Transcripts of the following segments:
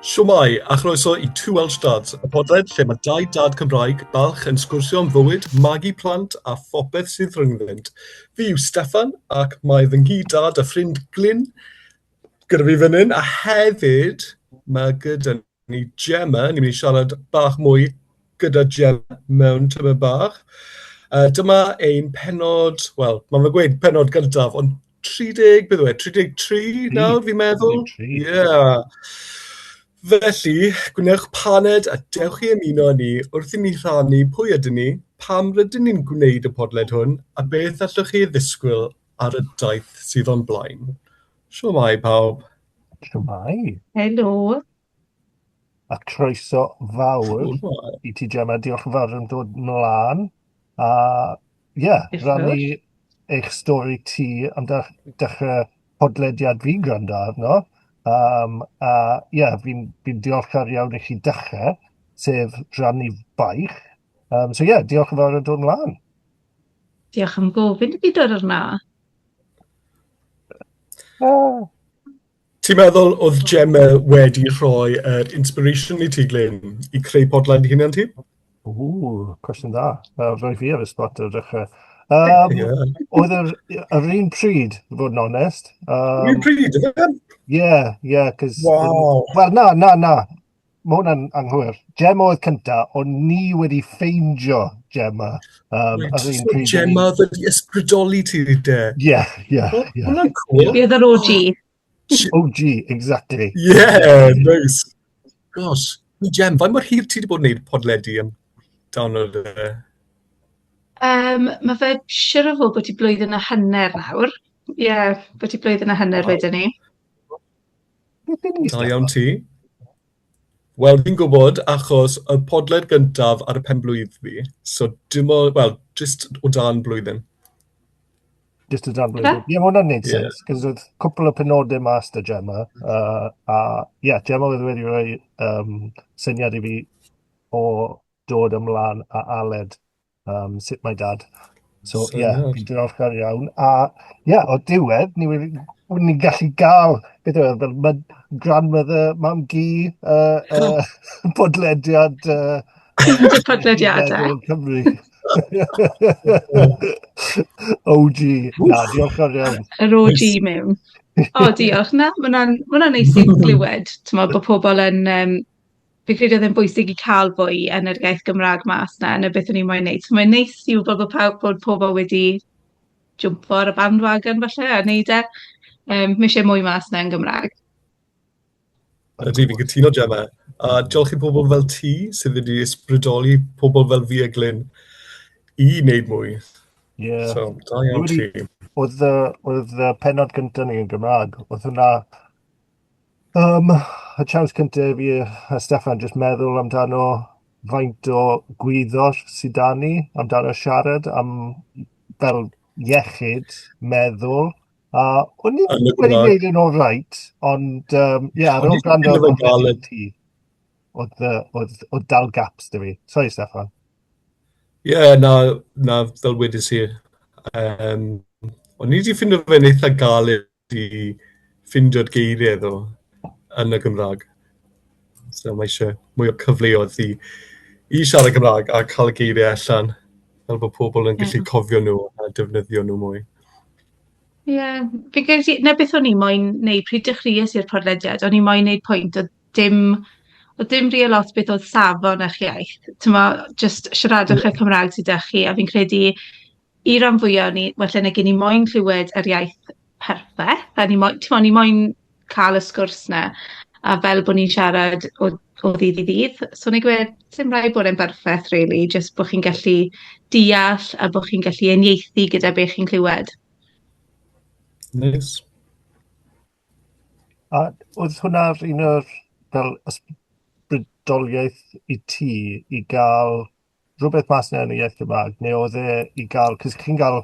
Shwmae, a chroeso i Two Welsh Dads, y podled lle mae dau dad Cymraeg balch yn sgwrsio am fywyd, magu plant a phopeth sydd rhyngddynt. Fi yw Steffan ac mae fy nghyd-dad a ffrind Glyn gyda fi fan hyn, a hefyd mae gyda ni Gemma, ni'n mynd i siarad bach mwy gyda Gemma mewn tymed bach. Dyma ein pennod, wel, mae'n fe gweud pennod gyntaf, ond 30, beth yw e, 33 nawr fi'n meddwl? 33. Yeah. Felly, gwnewch paned a dewch i ymuno â ni wrth i ni rhannu pwy ydyn ni, pam rydyn ni'n gwneud y podled hwn, a beth allwch chi ei ddisgwyl ar y daith sydd o'n blaen. Shwmae pawb? Shwmae? Helo. A croeso fawr Shwmae. i ti Gemma, diolch yn fawr am dod mlaen. A ie, yeah, Diolch yn rannu fawr. eich stori ti am dechrau podlediad fi'n gwrando arno. A ie, yeah, fi'n fi diolchgar iawn i chi dechrau, sef rhannu baich. So ie, yeah, diolch yn fawr am dod mlaen. Diolch am gofyn i fi dod arno. Oh. Ti'n meddwl oedd Gemma wedi rhoi yr inspiration i ti, Glyn, i creu podlediad hunan ti? Ww, cwestiwn dda. Rhoi fi ar y spot ar y dechrau. Oedd yr un pryd, i fod yn onest. Yr un pryd, yfe? Ie, ie, cos... Wow. Wel, na, na, na. Mae hwnna'n anghywir. Gemma oedd cynta, ond ni wedi ffeindio Gemma. Reit, Yr un so pryd. Gemma oedd wedi ysbrydoli ti de? Ie, ie, ie. Hwnna'n cool. Fi oedd yr OG. OG, exactly. Yeah, nice. Gosh, Gem, faint mor hir ti wedi bod yn gwneud podledi am dan o'r... Mae fe siŵr o fod bod i blwyddyn a hanner nawr. Ie, yeah, bod i blwyddyn a hanner Wow. wedyn ni. Beth y'n ni, Da iawn Steffan? ti. Wel, fi'n gwybod achos y podled gyntaf ar y penblwydd fi, so dim o, wel, jyst o dan blwyddyn. Just o dan blwyddyn. Ie, mae hwnna'n neud Ie. sens, cos oedd cwpl o penodau mas 'da Gemma, a ie, yeah, Gemma oedd wedi rhoi syniad i fi o dod ymlaen a Aled, sut mae dad. So ie, yeah, Syniad. fi'n diolchgar iawn. A ie, yeah, o diwedd, ni wedi, ni'n gallu gael, beth yw e, fel grandmother, mam-gu, podlediad... Y podlediadau. Cymru. OG. Na, diolchgar iawn. Yr OG mewn. O, diolch. Na, ma' hwnna'n ma' hwnna'n neis i glywed, t'mod, bod pobl yn... Fi'n credu oedd e'n bwysig i cael fwy yn yr iaith Gymraeg mas 'na, na beth o'n i moyn neud. So mae'n neis i wybod bod pawb, bod pobl wedi jwmpo ar y bandwagon falle a neud e. Mae eisiau mwy mas 'na yn Gymraeg. Ydy, fi'n cytuno, Gemma. A diolch i pobl fel ti sydd wedi ysbrydoli pobl fel fi a Glyn i wneud mwy. Ie. So, da iawn ti. Oedd y pennod gyntaf ni yn Gymraeg, oedd hwnna... Y chance cyntaf i fi a Steffan jyst meddwl amdano faint o gwyddor sydd 'da ni, amdano siarad am fel iechyd, meddwl, a o'n i Yn y wedi Gymraeg. gwneud yn all right, ond ie, ar O'n ôl i gwrando ddim ar yn galed. ti, oedd dal gaps 'da fi. Sorry, Steffan. Ie, yeah, na, na, fel wedes i. O'n i wedi ffindo fe'n eitha galed i ffindio'r geiriau ddo yn y Gymraeg. So mae eisiau mwy o cyfleoedd i siarad Cymraeg a cael y geiriau allan, fel bod pobl yn gallu cofio nhw a defnyddio nhw mwy. Ie, yeah, fi'n credu, na beth o'n i moyn neud pryd dechreuais i'r podlediad, o'n i moyn neud pwynt oedd dim, oedd dim rili lot beth oedd safon eich iaith. T'mo', jyst siaradwch y Cymraeg sydd 'da chi, a fi'n credu i ran fwyaf ni, falle nag 'yn ni moyn clywed yr iaith perffaith, a ni moyn, t'mo', ni moyn cael y sgwrs 'na, a fel bod ni'n siarad o ddydd i ddydd. So wna i gweud, dim rhaid bod e'n berffaith, really, jyst bod chi'n gallu deall a bod chi'n gallu uniaethu gyda be chi'n clywed. Nice. A oedd hwnna'r un o'r fel ysbrydoliaeth i ti i gael rhywbeth mas 'na yn y iaith Gymraeg, neu oedd e i gael, cos chi'n gael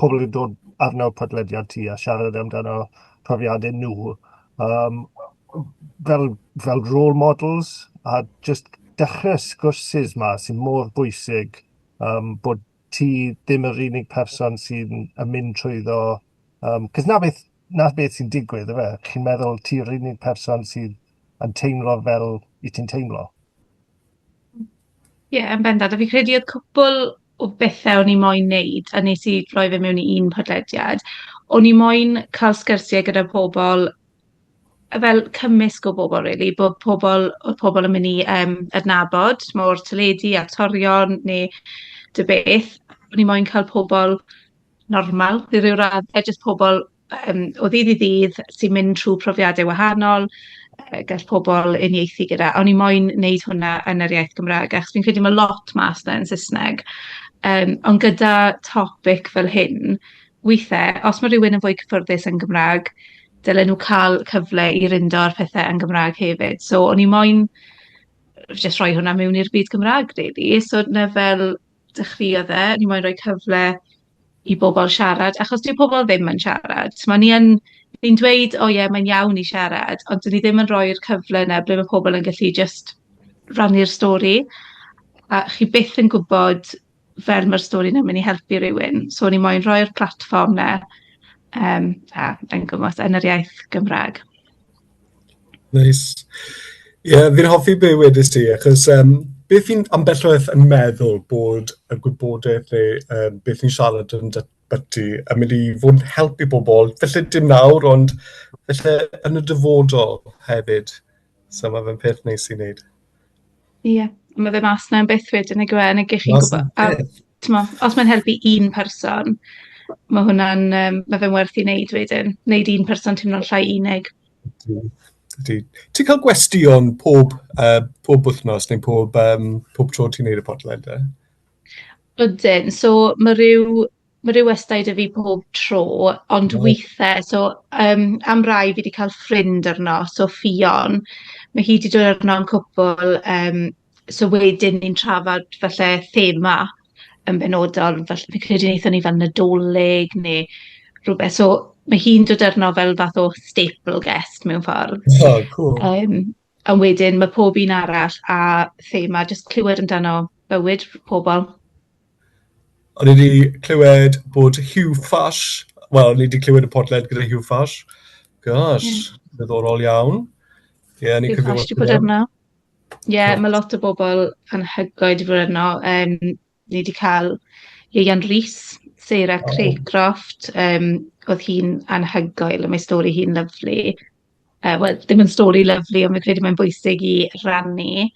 pobl yn dod arno podlediad ti a siarad amdano profiadau nhw, fel role models, a just dechrau sgwrsys ma sy'n mor bwysig, bod ti ddim yr unig person sy'n yn mynd trwyddo, cos na beth sy'n digwydd, yfe? Chi'n meddwl ti'r unig person sydd yn teimlo fel i ti'n teimlo. Ie, yeah, yn bendant. A fi credu oedd cwpl o bethau o'n i moyn neud, a nes i roi fe mewn i un podlediad. O'n i moyn cael sgyrsiau gyda pobl fel cymysg o bobl really, bod pobl, oedd pobl yn mynd i um, adnabod, mor teledu, actorion neu dy beth. O'n i moyn cael pobl normal i ryw raddau, jyst pobl um, o ddydd i ddydd sy'n mynd trwy profiadau wahanol, uh, gall pobl uniaethu gyda. O'n i moyn wneud hwnna yn yr iaith Gymraeg, achos fi'n credu mae lot mas 'na yn Saesneg. Um, ond gyda topic fel hyn, weithiau, os mae rhywun yn fwy cyffyrddus yn Gymraeg, dylen nhw cael cyfle i rindo ar pethau yn Gymraeg hefyd. So o'n i moyn jyst rhoi hwnna mewn i'r byd Cymraeg, really. So 'na fel dechreuodd e, ni moyn rhoi cyfle i bobl siarad, achos dyw pobl ddim yn siarad. T'mo' ni yn, ni'n dweud, o ie, mae'n iawn i siarad, ond 'dyn ni ddim yn rhoi'r cyfle 'na ble mae pobl yn gallu jyst rannu'r stori. A chi byth yn gwybod fel mae'r stori 'na'n mynd i helpu rhywun. So o'n i moyn rhoi'r platfform 'na um, a yn gwmws yn yr iaith Gymraeg. Neis. Ie, yeah, fi'n hoffi be wedys ti, achos um, beth fi'n ambell waith yn meddwl bod y gwybodaeth neu um, beth ni'n siarad yn datblygu yn mynd i fod yn help i bobl, felly dim nawr, ond felly yn y dyfodol hefyd. So mae fe'n peth neis i wneud. Ie, yeah, mae fe mas 'na am byth wedyn nag yw e, nag 'ych chi'n gwybod. A t'mo', os mae'n helpu un person, mae hwnna'n um, mae fe'n werth i wneud wedyn. Wneud un person teimlo'n llai unig. Ydy. Ti'n cael gwestiwn pob, uh, pob wythnos neu pob, um, pob tro ti'n neud y podled? Eh? Ydyn, so mae rhyw mae rhyw westai 'da fi pob tro, ond oh. weithiau, so um, am rai fi wedi cael ffrind arno, so Ffion, mae hi wedi dod arno am cwpl, um, so wedyn ni'n trafod falle thema yn benodol, falle fi'n credu wnaethon ni fel Nadolig neu rhywbeth, so mae hi'n dod arno fel fath o staple guest mewn ffordd. Oh, cool. Um, a wedyn mae pob un arall a thema, jyst clywed amdano bywyd pobl. O'n i wedi clywed bod Hugh Fash, wel, o'n i wedi clywed y podled gyda Hugh Fash. Gosh, yeah. Diddorol iawn. Ie, yeah, ni'n Hugh Fash wedi bod arno. Ie, yeah, mae lot o bobl anhygoel wedi bod arno. Um, ni wedi cael Ieuan Rhys, Sarah oh. Craycroft, um, oedd hi'n anhygoel, a mae stori hi'n lyflu. Uh, Wel, ddim yn stori lyflu, ond fi'n credu mae'n bwysig i rannu.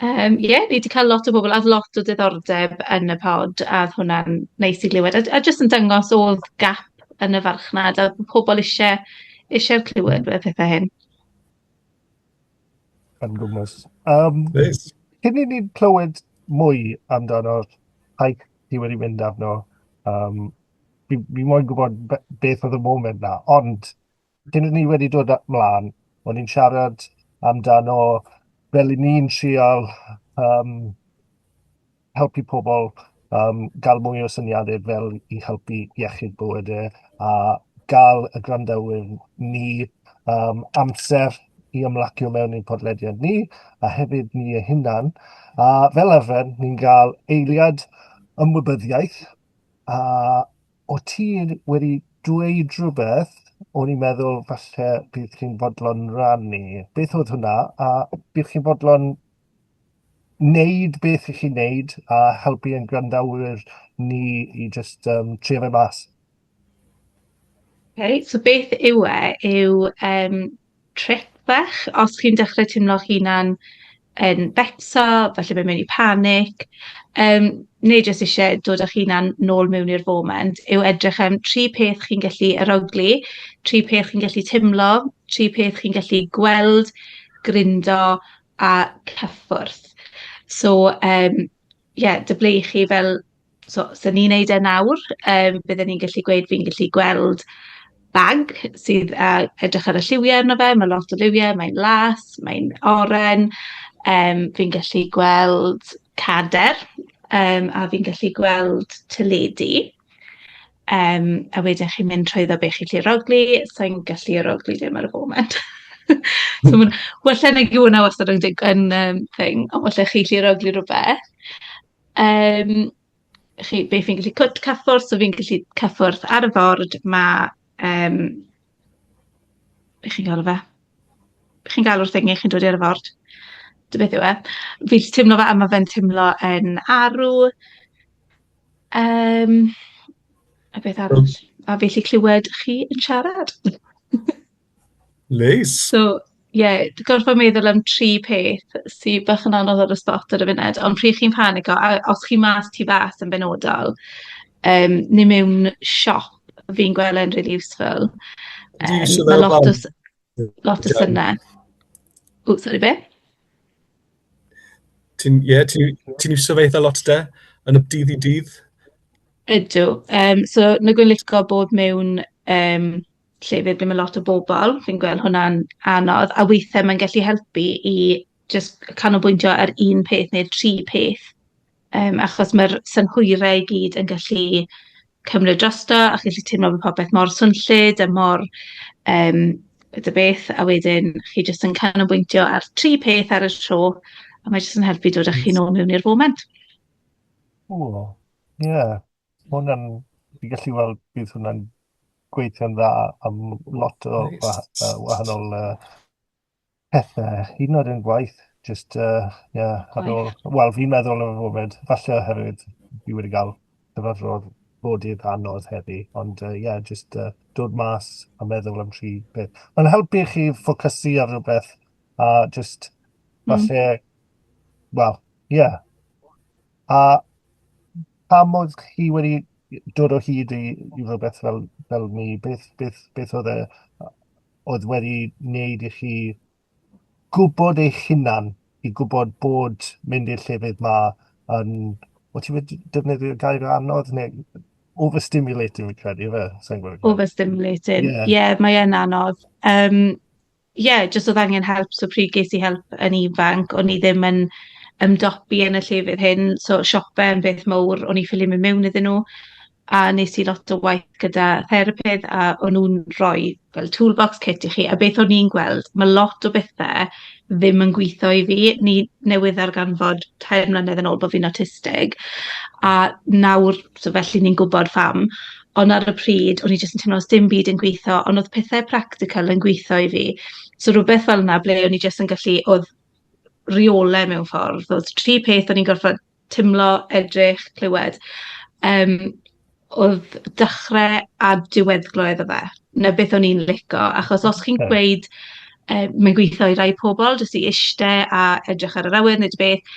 Um, yeah, ni wedi cael lot o bobl, a lot o diddordeb yn y pod, a oedd hwnna'n neis i glywed. A, a jyst yn dangos oedd gap yn y farchnad, a pobl eisiau eisiau clywed y pethau hyn. Yn gwmws. Um, nice. Cyn i ni clywed mwy amdano'r taith ti wedi mynd arno, um, fi, fi moyn gwybod beth oedd y moment na, ond cyn i ni wedi dod mlaen, o'n i'n siarad amdano fel i ni'n trial um, helpu pobl um, gael mwy o syniadau fel i helpu iechyd bywydau a gael y gwrandawyr ni um, amser i ymlacio mewn i'n podlediad ni a hefyd ni eu hunan. A fel arfer, ni'n cael eiliad ymwybyddiaeth a o ti wedi dweud rhywbeth o'n i'n meddwl falle bydd chi'n fodlon rannu. Beth oedd hwnna? A bydd chi'n fodlon wneud beth i chi'n wneud a helpu ein gwrandawyr ni i just um, trio fe mas? Okay, so beth yw e yw um, trip bach. Os chi'n dechrau teimlo'ch hunan yn becso, falle mae'n mynd i panic, um, neu jyst eisiau dod â'ch hunan nôl mewn i'r foment, yw edrych am tri peth chi'n gallu arogli, tri peth chi'n gallu timlo, tri peth chi'n gallu gweld, grindo a cyffwrdd. So, um, yeah, dy i chi fel So, so ni'n neud e nawr, um, bydden ni'n gallu gweud fi'n gallu gweld bag sydd uh, edrych ar y lliwiau arno fe, mae lot o liwiau, mae'n las, mae'n oren, um, fi'n gallu gweld cader, um, a fi'n gallu gweld teledu. Um, a wedyn chi'n mynd trwyddo be chi'n gallu arogli, sa'n gallu arogli dim ar y foment. So mae'n well nag yw hwnna wastad yn, yn um, thing, ond falle chi gallu arogli rhywbeth. Um, chi, beth fi'n gallu cwt cyffwrdd, so fi'n gallu cyffwrdd ar y ford, mae, um, beth chi'n galw fe? Chi'n galw'r thingy, chi'n dod i'r ford. Dy beth yw e. Fi'n teimlo fe, a ma' fe'n teimlo yn arw. Um, a beth arall? A fi allu clywed chi yn siarad. Neis. So, ie, yeah, gorfod meddwl am tri peth sydd bach yn anodd ar y spot ar y funud, ond pryd chi'n panico, a os chi mas tu fas yn benodol, um, neu mewn siop, fi'n gweld e'n really useful. Um, mae lot o, lot o synnau. O, sorry, be? Ti'n, ie, yeah, ti'n ti iwsio fe eitha lot de, yn y dydd i dydd? Ydw. Um, so, na gwyn licio bod mewn um, llefydd ble mae lot o bobl, fi'n gweld hwnna'n anodd, a weithiau mae'n gallu helpu i jyst canolbwyntio ar un peth neu'r tri peth, um, achos mae'r synhwyrau i gyd yn gallu cymryd drosto, a chi'n gallu teimlo bod popeth mor swnllyd a mor um, y beth, a wedyn chi jyst yn canolbwyntio ar tri peth ar y tro, a mae jyst yn helpu dod â chi nôl mewn i'r foment. O, ie. Yeah. Hwnna'n, fi'n gallu weld bydd hwnna'n gweithio'n dda am lot o nice. wahanol pethau, hyd yn oed yn gwaith, just, yeah, ar ôl, wel, fi'n meddwl am y foment, falle oherwydd fi wedi cael cyfarfod bodydd anodd heddi, ond uh, yeah, just dod mas a meddwl am tri beth. Mae'n helpu chi ffocysu ar rhywbeth a just falle, wel, yeah. A pam oedd chi wedi dod o hyd i, i rhywbeth fel, fel ni? Beth, beth, beth oedd e oedd wedi wneud i chi gwybod eich hunan i gwybod bod mynd i'r llefydd ma yn... O ti wedi defnyddio gair anodd neu overstimulating fi'n credu ife? Sa i'n gwybod. Overstimulating. Ie, yeah. yeah, mae e'n anodd. Um, ie, jyst oedd angen help, so pryd ges i help yn ifanc, o'n i ddim yn ymdopi yn y llefydd hyn, so siope yn beth mawr, o'n i ffili mynd mewn iddyn nhw, a nes i lot o waith gyda therapydd, a o'n nhw'n rhoi fel toolbox kit i chi, a beth o'n i'n gweld, mae lot o bethau ddim yn gweithio i fi. Ni newydd ddarganfod 3 mlynedd yn ôl bod fi'n awtistig, a nawr, so felly ni'n gwybod pham, ond ar y pryd o'n i jyst yn teimlo does dim byd yn gweithio, ond oedd pethau practical yn gweithio i fi. So rhywbeth fel 'na ble o'n i jyst yn gallu, oedd reolau mewn ffordd, oedd tri peth o'n i'n gorfod timlo, edrych, clywed. Um, oedd dechrau a diweddglo iddo fe. 'Na beth o'n i'n lico, achos os chi'n gweud uh, mae'n gweithio i rai pobl, jyst i iste a edrych ar yr awyr neu beth,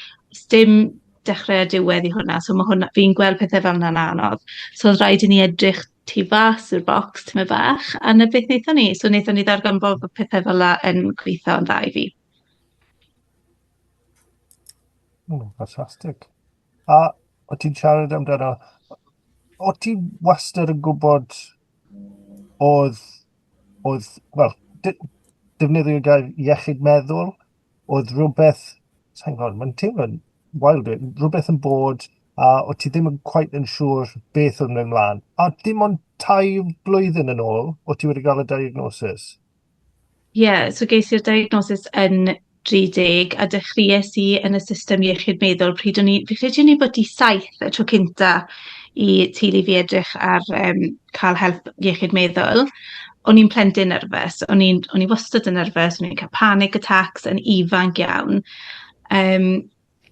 dim dechrau a diwedd i hwnna, so ma' hwnna, fi'n gweld pethau fel 'na'n anodd. So oedd rhaid i ni edrych tu fas i'r bocs tymed bach, a 'na beth wnaethon ni. So wnaethon ni ddarganfod bod pethau fel 'na yn gweithio yn dda i fi. Mm, ffantastig. A o ti'n siarad amdano, o ti wastad yn gwybod oedd, oedd, wel, defnyddio gair iechyd meddwl, oedd rhywbeth, sa'n gwybod, mae'n teimlo'n wild, rhywbeth yn bod a o ti ddim yn quite yn siŵr beth oedd yn mynd mlaen. A dim ond tair blwyddyn yn ôl, o ti wedi cael y diagnosis? Ie, yeah, so ges i'r diagnosis yn 30 a dechreuais i yn y system iechyd meddwl pryd o'n i, fi credu o'n i bod i saith y tro cynta i teulu fi edrych ar um, cael help iechyd meddwl. O'n i'n plentyn nerfus, o'n i'n o'n i wastad yn nerfus, o'n i'n cael panic attacks yn ifanc iawn. Um,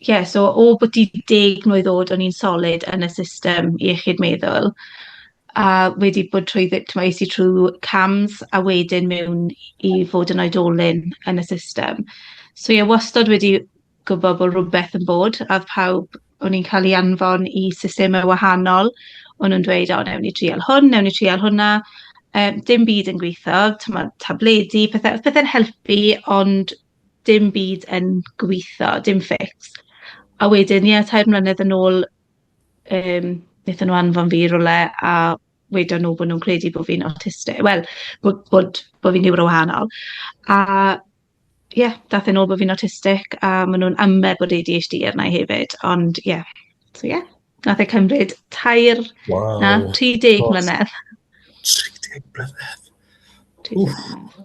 ie, so o bwti 10 mlwydd oed o'n i'n solid yn y system iechyd meddwl a wedi bod trwy, t'mo' es i trwy CAMS a wedyn mewn i fod yn oedolyn yn y system. So ie, wastad wedi gwybod bod rhywbeth yn bod, a oedd pawb, o'n i'n cael ei anfon i systemau wahanol, o'n nhw'n dweud, o, newn ni trial hwn, newn ni trial hwnna. Um, dim byd yn gweithio, t'mo' tabledi, pethau, pethau'n helpu, ond dim byd yn gweithio, dim fix. A wedyn, ie, 3 mlynedd yn ôl, um, wnaethon nhw anfon fi i rywle a wedon nhw bod nhw'n credu bod fi'n autistic, wel, bod, bod, bod fi'n niwrowahanol. A ie, yeah, dath e'n ôl bod fi'n autistic a maen nhw'n amau bod ADHD arna i hefyd, ond ie, yeah. So ie, yeah, nath e cymryd tair, wow. na, 30 mlynedd. 30 mlynedd? Wff.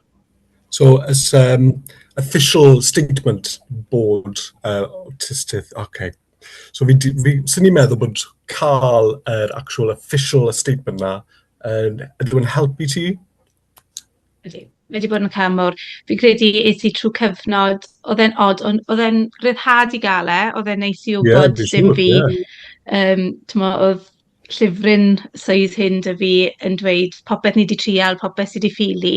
So, as um, official statement bod autistic, okay. So fi, fi, sy'n ni'n meddwl bod cael yr actual official statement na yn, ydw yn helpu ti? Ydy. Mae wedi bod yn cam mawr. Fi'n credu es i trwy cyfnod, oedd e'n od, ond oedd e'n ryddhad i gael e, oedd e'n neis i wybod yeah, dim fi. Yeah. Um, T'mo, oedd llyfryn size hyn 'da fi yn dweud popeth ni 'di trial, popeth sy 'di ffili,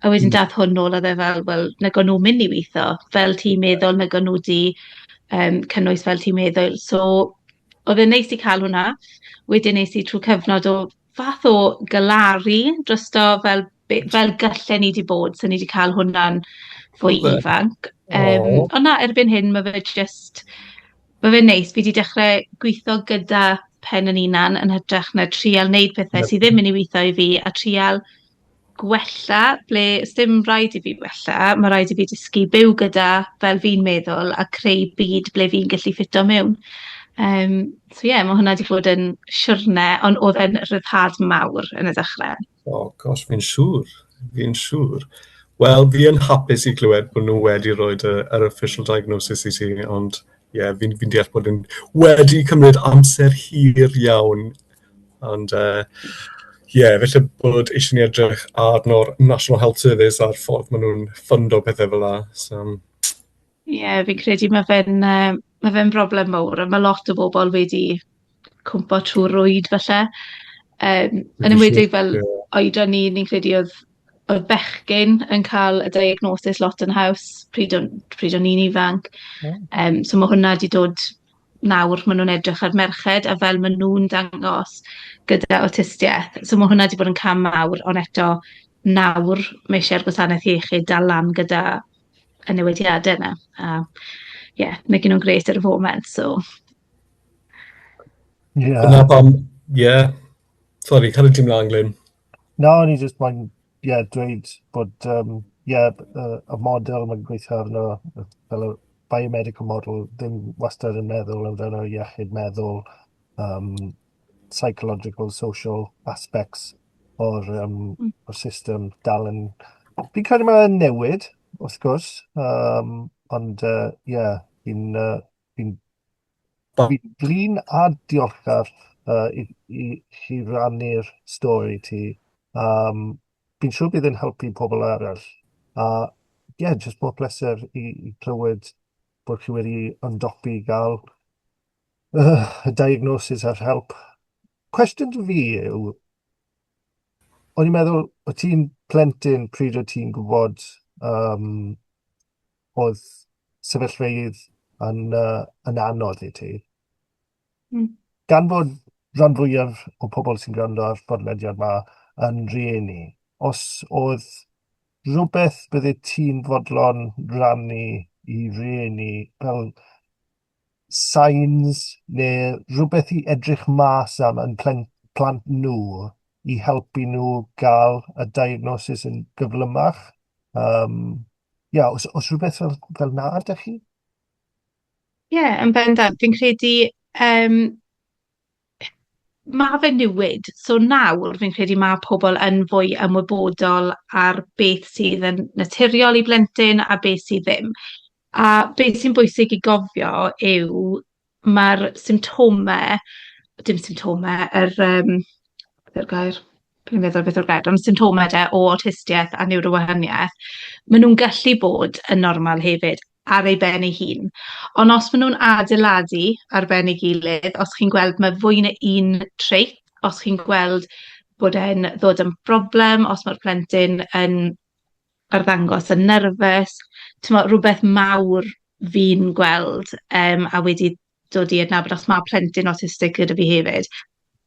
a wedyn dath hwn nôl a oedd e fel, wel, nag o'n nhw'n mynd i weithio fel ti'n meddwl, nag o'n nhw 'di um, cynnwys fel ti'n meddwl. So, oedd e'n neis i cael hwnna. Wedyn es i trwy cyfnod o fath o galaru drosto fel, fel gallen ni 'di bod, so ni 'di cael hwnna'n fwy ifanc. Um, ond na, erbyn hyn, mae fe just... Mae fe'n neis, fi 'di dechrau gweithio gyda pen yn hunan yn hytrach na trial wneud pethau sydd ddim yn i weithio i fi a trial gwella ble sdim rhaid i fi wella, mae rhaid i fi dysgu byw gyda fel fi'n meddwl a creu byd ble fi'n gallu ffito mewn. Um, so ie, yeah, mae hwnna wedi bod yn siwrne, ond oedd e'n rhyddhad mawr yn y dechrau. Oh gosh, fi'n siŵr, fi'n siŵr. Wel, fi yn hapus i glywed bod nhw wedi rhoi yr official diagnosis i ti, ond ie, yeah, fi'n fi deall bod yn wedi cymryd amser hir iawn. Ond ie, uh, yeah, felly bod eisiau ni edrych arno'r National Health Service a'r ffordd maen nhw'n ffundo pethau fel la. So. Ie, yeah, fi'n credu mae fe'n uh, ma fe broblem mawr, a mae lot o bobl wedi cwmpo trwy'r rwyd falle. Um, yn enwedig fel yeah. oedran ni, ni'n credu oedd, oedd bechgyn yn cael y diagnosis lot yn haws pryd o'n, pryd o'n i'n ifanc. Yeah. Um, so mae hwnna wedi dod nawr, maen nhw'n edrych ar merched a fel maen nhw'n dangos gyda awtistiaeth. So mae hwnna wedi bod yn cam mawr, ond eto nawr mae eisiau'r gwasanaeth iechyd dal lan gyda y newidiadau yna. A ie, yeah, mae gen nhw'n gret ar y foment, so Yeah. Dyna pam, ie. Yeah. Sorry, cael ti mlaen, Glyn. No, o'n i just moyn, yeah, dweud bod, um, yeah, y model mae'n gweithio arno, fel y biomedical model, ddim wastad yn meddwl amdano iechyd meddwl, um, psychological, social aspects o'r, um, mm. o'r system dal yn... Fi'n credu mae'n newid, wrth gwrs, um, ond, uh, yeah, fi'n uh, fi Fi'n flin a diolchgar uh, i, i chi rannu'r stori ti. Um, fi'n siŵr bydd yn helpu pobl eraill. A ie, yeah, jyst mor pleser i, i clywed bod chi wedi ymdopi i gael uh, y diagnosis a'r help. Cwestiwn fi yw, o'n i'n meddwl, o ti'n plentyn pryd o ti'n gwybod um, oedd sefyllfeydd yn, uh, yn anodd i ti. Mm. Gan fod rhan fwyaf o pobl sy'n gwrando ar podlediad yma yn rhieni, os oedd rhywbeth bydde ti'n fodlon rannu i rieni fel signs neu rhywbeth i edrych mas am yn plant nhw i helpu nhw gael y diagnosis yn gyflymach. Um, ia, os, os rhywbeth fel, fel na ydych chi? Ie, yeah, yn bendant. Fi'n credu um, ma' fe'n newid. So nawr fi'n credu ma' pobl yn fwy ymwybodol ar beth sydd yn naturiol i blentyn a beth sydd ddim. A beth sy'n bwysig i gofio yw mae'r symptomau, dim symptomau, yr um, beth yw'r gair? Fi'n meddwl beth yw'r gair, ond symptomau de o awtistiaeth a niwrowahaniaeth, maen nhw'n gallu bod yn normal hefyd ar ei ben ei hun. Ond os maen nhw'n adeiladu ar ben ei gilydd, os chi'n gweld mae fwy na un trait, os chi'n gweld bod e'n ddod yn broblem, os mae'r plentyn yn arddangos yn nerfus, timod, rhywbeth mawr fi'n gweld um, a wedi dod i adnabod, os mae plentyn autistic gyda fi hefyd,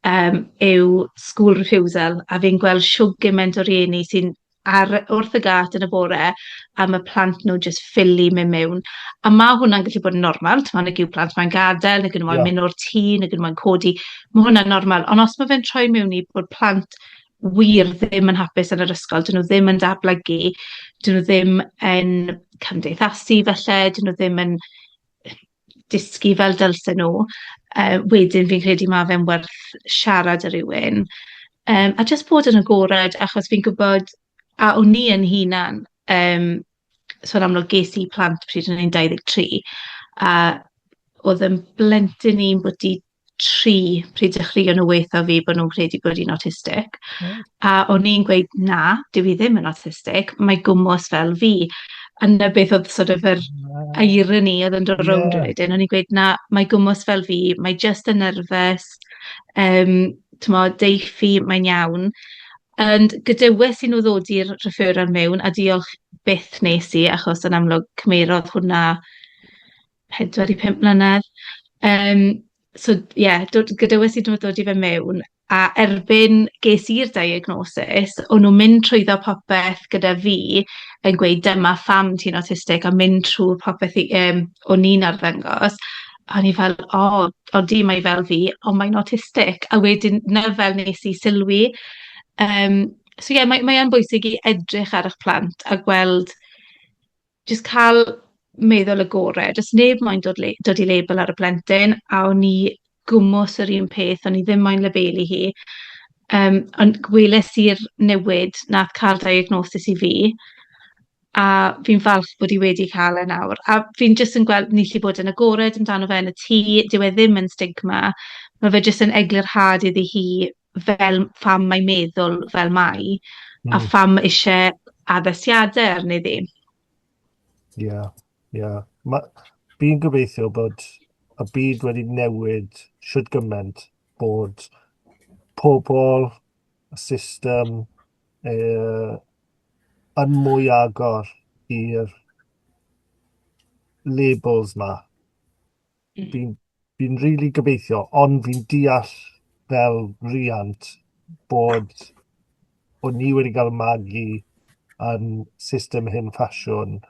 um, yw school refusal, a fi'n gweld shwd gymaint o rieni sy'n ar, wrth y gât yn y bore, a mae plant nhw jyst ffili mynd mewn. A mae hwnna'n gallu bod yn normal, ti'n nag yw plant mae'n gadael, nag ydyn nhw'n yeah. mynd o'r tŷ, nag ydyn nhw'n codi, mae hwnna'n normal. Ond os mae fe'n troi mewn i bod plant wir ddim yn hapus yn yr ysgol, dyn nhw ddim yn datblygu, dyn nhw ddim yn cymdeithasu falle, dyn nhw ddim yn dysgu fel dylsen nhw, uh, wedyn fi'n credu mae fe'n werth siarad â rhywun. Um, a jyst bod yn agored, achos fi'n gwybod, a o'n i yn hunan, um, so yn amlwg ges i plant pryd o'n i'n 23, a oedd yn blentyn i'n bwti tri pryd dechreuon nhw weitho fi bod nhw'n credu bod hi'n autistic. A o'n i'n gweud, na, dyw hi ddim yn autistic, mae gwmws fel fi. A 'na beth oedd sort of yr irony oedd yn dod rownd wedyn. O'n i'n gweud, na, mae gwmws fel fi, mae jyst yn nerfus, um, t'mod, deiff hi, mae'n iawn. Ond gadewes i nhw ddod i'r referral mewn, a diolch byth nes i, achos yn amlwg cymerodd hwnna 4 i 5 mlynedd. Yym so ie, dod gadewes i nhw ddod i fe mewn, a erbyn ges i'r diagnosis, o'n nhw'n mynd trwyddo popeth gyda fi yn gweud dyma pham ti'n autistic a mynd trwy popeth i yym o'n i'n arddangos. A o'n i fel, o, odi mae fel fi, ond mae'n autistic. A wedyn 'na fel wnes i sylwi. Yym so ie, mae mae yn bwysig i edrych ar eich plant a gweld jyst cael meddwl agored. Does neb moyn dod le- dod i label ar y plentyn, a o'n i gwmws yr un peth, o'n i ddim moyn labelu hi. Yym, ond gweles i'r newid nath cael diagnosis i fi, a fi'n falch bod hi wedi cael e nawr. A fi'n jyst yn gweld ni'n gallu bod yn agored amdano fe yn y tŷ, dyw e ddim yn stigma, ma' fe jyst yn eglurhad iddi hi fel pham mae'n meddwl fel mai, a pham isie addasiadau arni ddi. Ie, yeah, ie. Yeah. Fi'n gobeithio bod y byd wedi newid shwd gymaint bod pobl, y system, yn mwy agor i'r labels 'ma. Fi'n fi'n rili gobeithio, ond fi'n deall fel riant bod o'n ni wedi cael magu yn system hen ffasiwn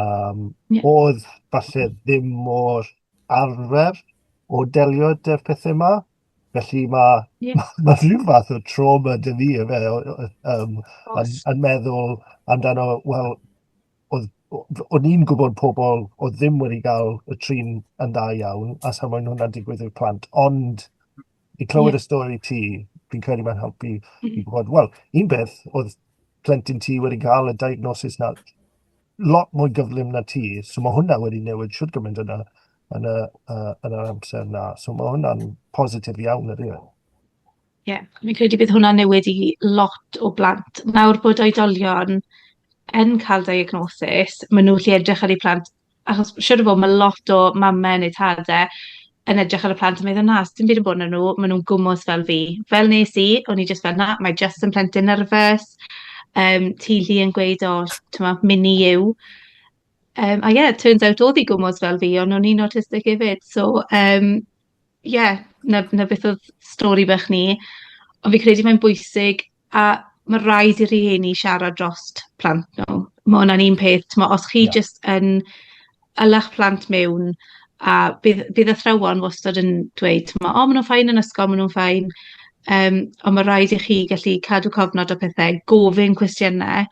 um, yeah. oedd falle ddim mor arfer o delio 'da'r pethau yma. Felly mae yeah. ma, ma rhyw fath o trauma 'da fi efe, um, yn, yn meddwl amdano, wel, oedd, o'n i'n gwybod pobl oedd ddim wedi cael y trin yn dda iawn, a sa moyn hwnna'n digwydd i'r plant, ond i clywed y stori ti, fi'n credu mae'n helpu i gwybod, wel, un beth, oedd plentyn ti wedi cael y diagnosis na lot mwy gyflym na ti, so mae hwnna wedi newid shwd gymaint yn y, yn y, uh, yn yr amser na, so mae hwnna'n positif iawn ydy e? Ie, yeah, fi'n credu bydd hwnna'n newid i lot o blant. Nawr bod oedolion yn cael diagnosis, maen nhw'n gallu edrych ar eu plant, achos siŵr o fod mae lot o mamau neu tadau yn edrych ar y plant yn meddwl, na, dim byd yn bod yn nhw, maen nhw'n gwmws fel fi. Fel nes i, o'n i jyst fel, na, mae jyst yn plentyn nerfus, um, teulu yn gweud, o, oh, mini you. Um, a ie, yeah, turns out oedd hi gwmws fel fi, ond o'n i'n autistic hefyd. So, um, ie, yeah, na, na beth oedd stori bach ni. Ond fi credu mae'n bwysig, a mae rhaid i rieni siarad drost plant nhw. Mae hwnna'n un peth, t'mo, os chi yeah. jyst yn yla'ch plant mewn, a bydd, bydd athrawon wastad yn dweud, t'mo, o, maen nhw'n fine yn ysgol, maen nhw'n fine. Um, ond mae rhaid i chi gallu cadw cofnod o pethau, gofyn cwestiynau,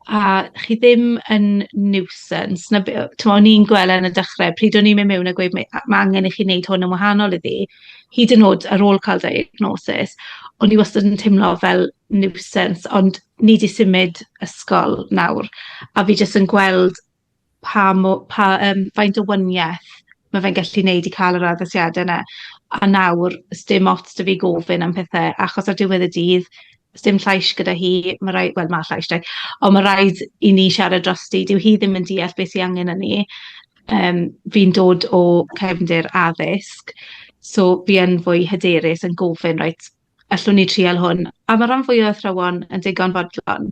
a chi ddim yn nuisance. Na, t'mo, o'n i'n gweld yn y dechrau, pryd o'n i'n mynd mewn a gweud mae, ma angen i chi wneud hwn yn wahanol iddi, hyd yn oed ar ôl cael diagnosis, o'n i wastad yn teimlo fel nuisance, ond ni 'di symud ysgol nawr, a fi jyst yn gweld pa mo- pa yym faint o waniaeth ma' fe'n gallu neud i cael yr addasiadau yna. A nawr, sdim ots 'da fi gofyn am pethe, achos ar diwedd y dydd, sdim llais gyda hi, ma' raid, wel ma' llais 'da hi, ond ma' raid i ni siarad drosti, dyw hi ddim yn deall beth sy angen arni. Um, fi'n dod o cefndir addysg, so fi yn fwy hyderus yn gofyn, reit, allwn ni trial hwn? A mae rhan fwyaf o athrawon yn digon fodlon,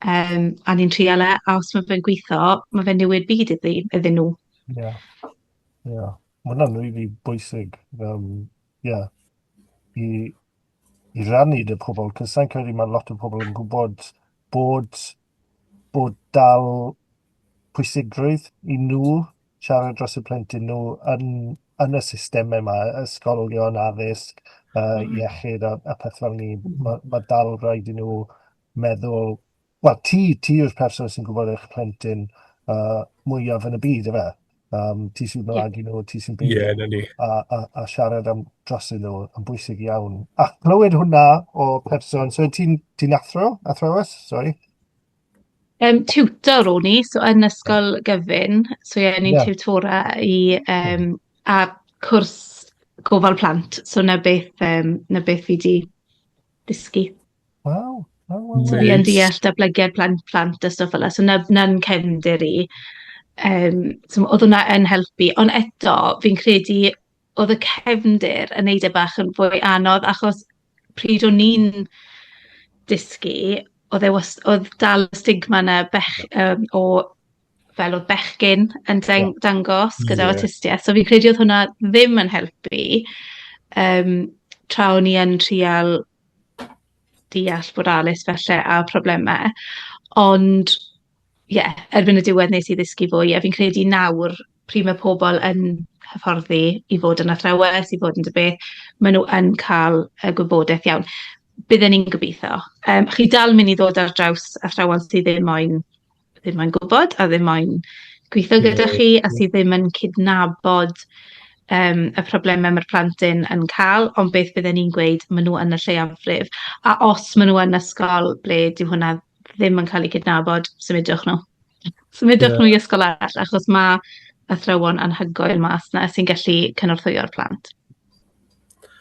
um, a ni'n trial e, a os mae fe'n gweithio, mae fe'n newid byd iddi, iddyn nhw. Ie, yeah. ie. Yeah. Mae hwnna'n rili bwysig, um, yeah, i, i rannu 'da pobl, cos sa'n credu mae lot o pobl yn gwybod bod, bod dal pwysigrwydd i nhw siarad dros y plentyn nhw yn, yn y systemau yma, ysgolion, addysg, iechyd a, a peth fel ni. Mae, ma dal rhaid i nhw meddwl... Wel, ti, ti yw'r person sy'n gwybod eich plentyn mwyaf yn y byd, efe? Um, ti sy'n magu nhw, ti sy'n byw yeah, na ni. A, a, a siarad am drosyn nhw yn bwysig iawn. A clywed hwnna o person, so ti'n ti athro, athrawes, sorry? Um, tutor o'n i, so yn ysgol gyfun, so ie, yeah, ni'n yeah. tutora i, um, a cwrs, gofal plant, so 'na beth yym 'na beth fi 'di dysgu. Waw. Waw, waw, So fi yn deall datblygiad plant plant a stwff fel 'na, so 'na 'na'n cefndir i. Yym so oedd hwnna yn helpu, ond eto fi'n credu oedd y cefndir yn wneud e bach yn fwy anodd, achos pryd o'n i'n dysgu, oedd e was- oedd dal y stigma 'na bech yym o fel oedd bechgyn yn deng- dangos gyda awtistiaeth. So fi'n credu oedd hwnna ddim yn helpu, yym tra o'n i yn trial deall bod Alys falle â problemau. Ond ie, erbyn y diwedd wnes i ddysgu fwy, a fi'n credu nawr, pryd mae pobl yn hyfforddi i fod yn athrawes, i fod yn dy beth, maen nhw yn cael y gwybodaeth iawn. Bydden ni'n gobeithio. Yym, chi dal mynd i ddod ar draws athrawon sydd ddim moyn ddim moyn gwybod a ddim moyn gweithio gyda chi a sydd ddim yn cydnabod yym y problemau mae'r plentyn yn cael, ond beth bydden ni'n gweud, maen nhw yn y lleiafrif. A os maen nhw yn ysgol ble dyw hwnna ddim yn cael ei cydnabod, symudwch nhw. Symudwch nhw i ysgol arall, achos ma' athrawon anhygoel mas 'na sy'n gallu cynorthwyo'r plant.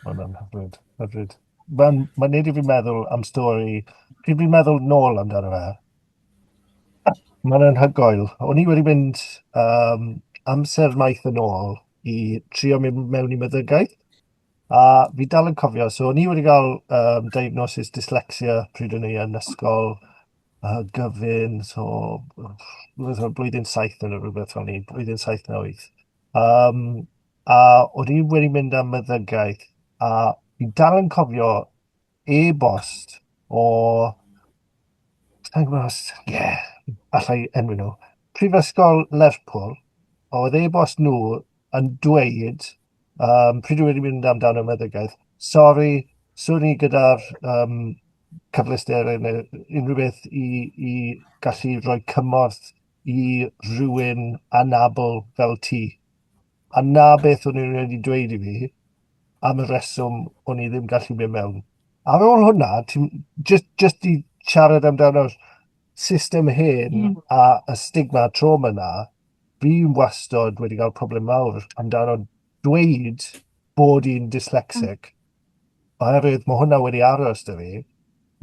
Ma' hwnna'n hyfryd, hyfryd. Mae'n ma neud i fi meddwl am stori, pryd fi'n meddwl nôl amdano fe, Mae'n anhygoel. O'n i wedi mynd um, amser maith yn ôl i trio mynd mewn i meddygaeth. A fi dal yn cofio, so o'n i wedi cael um, diagnosis dyslexia pryd o'n i yn ysgol gyfun, so blwyddyn saith neu rhywbeth fel ni, blwyddyn saith neu wyth. Um, a o'n i wedi mynd am meddygaeth, a fi dal yn cofio e-bost o... Sa i'n gwybod os... Ie, alla i enwi nhw. Prifysgol Lerpwl, oedd e-bost nhw yn dweud, um, pryd dwi wedi mynd amdano meddygaeth, sori, swn i gyda'r um, cyfleusterau neu unrhyw beth i, i gallu rhoi cymorth i rhywun anabl fel ti. A 'na beth o'n nhw wedi dweud i fi am y reswm o'n i ddim gallu mynd mewn. Ar ôl hwnna, ti'n just, just i siarad amdano'r system hen a y stigma trauma 'na, fi wastad wedi cael problem mawr amdano dweud bod i'n dyslexic. Oherwydd mae hwnna wedi aros 'da fi,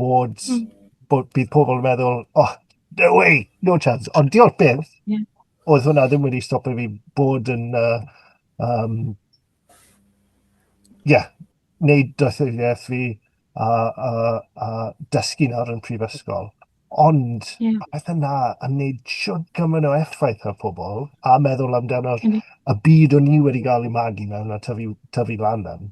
bod, bod bydd pobl yn meddwl, oh, no way, no chance. Ond diolch byth, oedd hwnna ddim wedi stopio fi bod yn, uh, um, yeah, wneud doethuriaeth fi a, a, a dysgu nawr yn prifysgol. Ond y pethau 'na yn wneud shwt gymaint o effaith ar pobl a meddwl amdano'r y byd o'n i wedi gael ei magu mewn a tyfu, tyfu lan yn.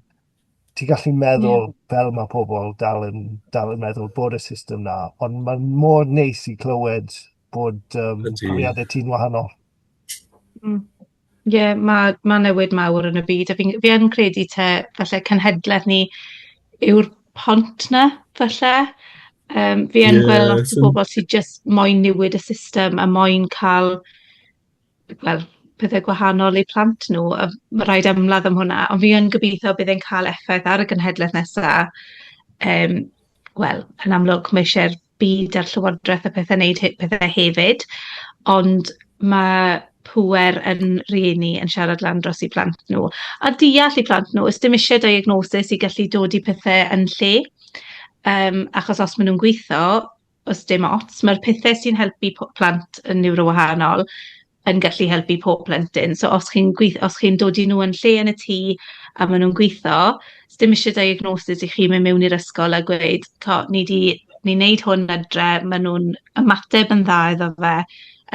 Ti'n gallu meddwl fel mae pobl dal yn, dal yn meddwl bod y system 'na, ond mae'n mor neis i clywed bod um, profiadau ti'n wahanol. Ie, yeah, mae ma newid mawr yn y byd, a fi'n fi yn credu te, falle cenhedlaeth ni yw'r pont 'na, falle. Um, fi yn gweld lot o bobl sydd jyst moyn newid y system a moyn cael, wel, pethau gwahanol i plant nhw, a ma' rhaid ymladd am hwnna, ond fi yn gobeithio bydd e'n cael effaith ar y genhedlaeth nesaf. Um, wel, yn amlwg mae eisiau'r byd a'r llywodraeth a pethau wneud pethau hefyd, ond mae pŵer yn rieni yn siarad lan dros eu plant nhw, a deall eu plant nhw. Oes dim eisiau diagnosis i gallu dod i pethau yn lle, um, achos os maen nhw'n gweithio, oes dim ots. Mae'r pethau sy'n helpu plant yn niwrowahanol yn gallu helpu pob plentyn. So os chi'n gweith- os chi'n dod i nhw yn lle yn y tŷ a maen nhw'n gweithio, sdim isie diagnosis i chi mynd mewn i'r ysgol a gweud, "Co, ni 'di ni'n neud hwn adre, maen nhw'n ymateb yn dda iddo fe,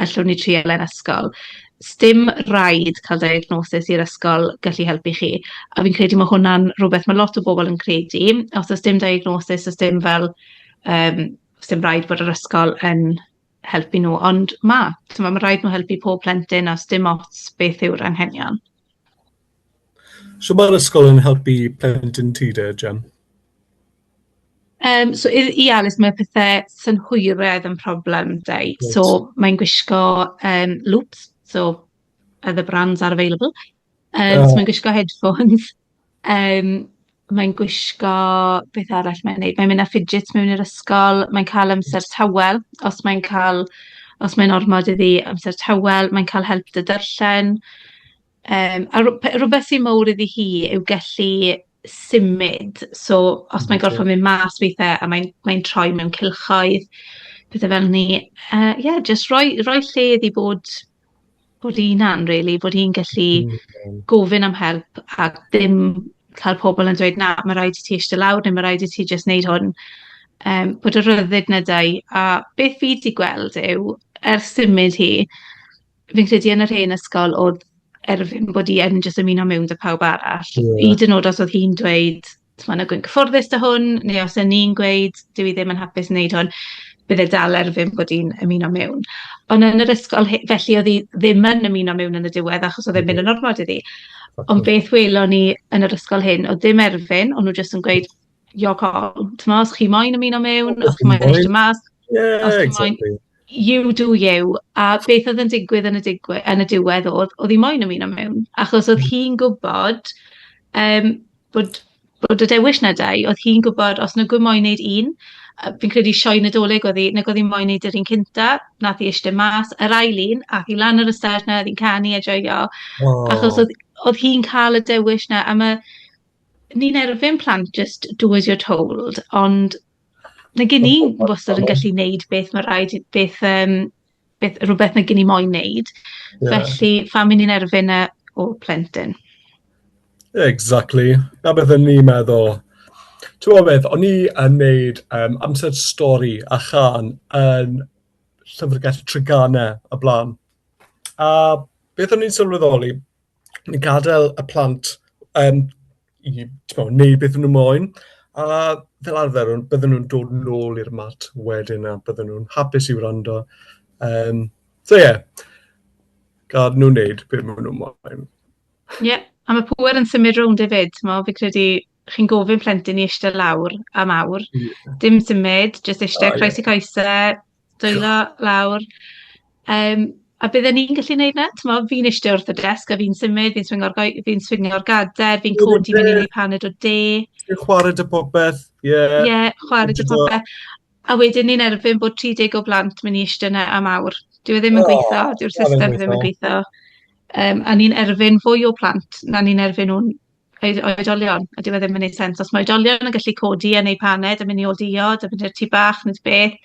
allwn ni trial yn ysgol." Sdim rhaid cael diagnosis i'r ysgol gallu helpu chi, a fi'n credu ma' hwnna'n rhywbeth ma' lot o bobl yn credu, os oes dim diagnosis, oes dim fel, yym, sdim rhaid bod yr ysgol yn helpu nhw, ond ma', timod, ma' raid nhw helpu pob plentyn a sdim ots beth yw'r anghenion. So mae'r ysgol yn helpu plentyn ti de, Jem? Um, so i, i Alice mae pethau synhwyredd yn problem 'da hi. Right. So mae'n gwisgo um, loops, so other brands are available. Um, So mae'n gwisgo headphones. Um, mae'n gwisgo, beth arall mae'n neud? Mae'n mynd â fidgets mewn i'r ysgol, mae'n cael amser tawel, os mae'n cael, os mae'n ormod iddi amser tawel, mae'n cael help 'da darllen. A rhywbeth sy'n mowr iddi hi yw gallu symud, so os mae'n gorfod mynd mas weithiau a mae'n troi mewn cylchoedd, pethau fel 'ny. Ie, jyst rhoi lle iddi bod hi hunan rili, bod hi'n gallu gofyn am help a ddim cael pobl yn dweud na, mae rhaid i ti eistedd lawr neu mae rhaid i ti jyst wneud hwn. Bod y rhyddid 'na 'da hi. A beth fi 'di gweld yw, ers symud hi, fi'n credu yn yr hen ysgol oedd erfyn bod hi yn jyst ymuno mewn 'da pawb arall. Hyd yn oed os oedd hi'n dweud, timod, nag wy'n cyfforddus 'da hwn, neu os o'n i'n gweud, dyw hi ddim yn hapus wneud hwn, bydde dal erfyn bod hi'n ymuno mewn. Ond yn yr ysgol, felly oedd hi ddim yn ymuno mewn yn y diwedd achos oedd e'n mynd yn ormod iddi. Ond beth welon ni yn yr ysgol hyn, oedd dim erfyn, ond nhw jyst yn gweud, your call. Timod, os chi moyn ymuno mewn, os chi moyn eistedd mas, os chi moyn, you do you. A beth oedd yn digwydd yn y diwedd oedd hi moyn ymuno mewn, achos oedd hi'n gwybod bod y dewis 'na 'da hi, oedd hi'n gwybod os nag oedd moyn wneud un, fi'n credu sioe Nadolig oedd hi, nag oedd hi moyn wneud yr un cynta, nath hi eistedd mas, yr ail un, ath hi lan ar y stage 'na, oedd hi'n canu a joio, achos oedd hi'n cael y dewis 'na, a mae ni'n erfyn plant just do as you're told, ond nag 'yn ni wastad yn gallu wneud beth mae rhaid, beth, rhywbeth nag 'yn ni moyn wneud. Felly, pham 'yn ni'n erfyn e o plentyn? Exactly. Na beth o'n i'n meddwl. Ti'n gwybod beth, o'n i yn neud amser stori a chân yn llyfrgell Treganna y blaen. A beth o'n i'n sylweddoli, ni'n gadael y plant i t'mo, wneud beth nhw moyn, a fel arfer bydden nhw'n dod nôl i'r mat wedyn a bydden nhw'n hapus i wrando. So ie, yeah, gad nhw wneud beth maen nhw moyn. Ie, yeah, a mae pŵer yn symud rownd hefyd, t'mo, fi credu chi'n gofyn plentyn i eistedd lawr am awr, dim symud, jyst eistedd croesi coesau, dwylo lawr. A bydden ni'n gallu neud 'na, t'mo, fi'n eistedd wrth y desg a fi'n symud, fi'n swingo'r gader, fi'n codi mynd i wneud paned o de. Ti'n chwarae dy popeth, ie. Ie, chwarae dy popeth. A wedyn ni'n erfyn bod 30 o blant mynd i eistedd yna am awr. Dyw e ddim yn gweithio, dyw'r system ddim yn gweithio. A ni'n erfyn fwy o plant na ni'n erfyn nhw'n oedolion, a dyw e ddim yn gwneud sens. Os mae oedolion yn gallu codi a neud paned a mynd i ôl diod a mynd i'r tŷ bach neu beth,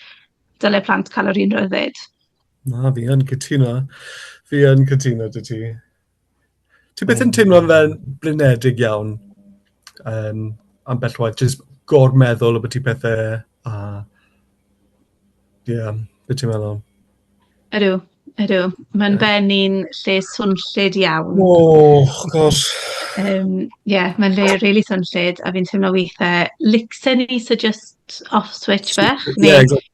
dylai plant cael yr un rhyddid. Na, fi yn cytuno. Fi yn cytuno 'da ti. Ti byth yn teimlo'n fel blinedig iawn ambell waith, jyst gormeddwl ambyti pethau a ie, yeah, beth ti'n meddwl? Ydw, ydw. Mae'n ben i'n lle swnllyd iawn. Oh, gosh. Yeah, mae'n le really swnllyd a fi'n teimlo weithiau licsen i so just off switch bach. Neu, yeah, exactly.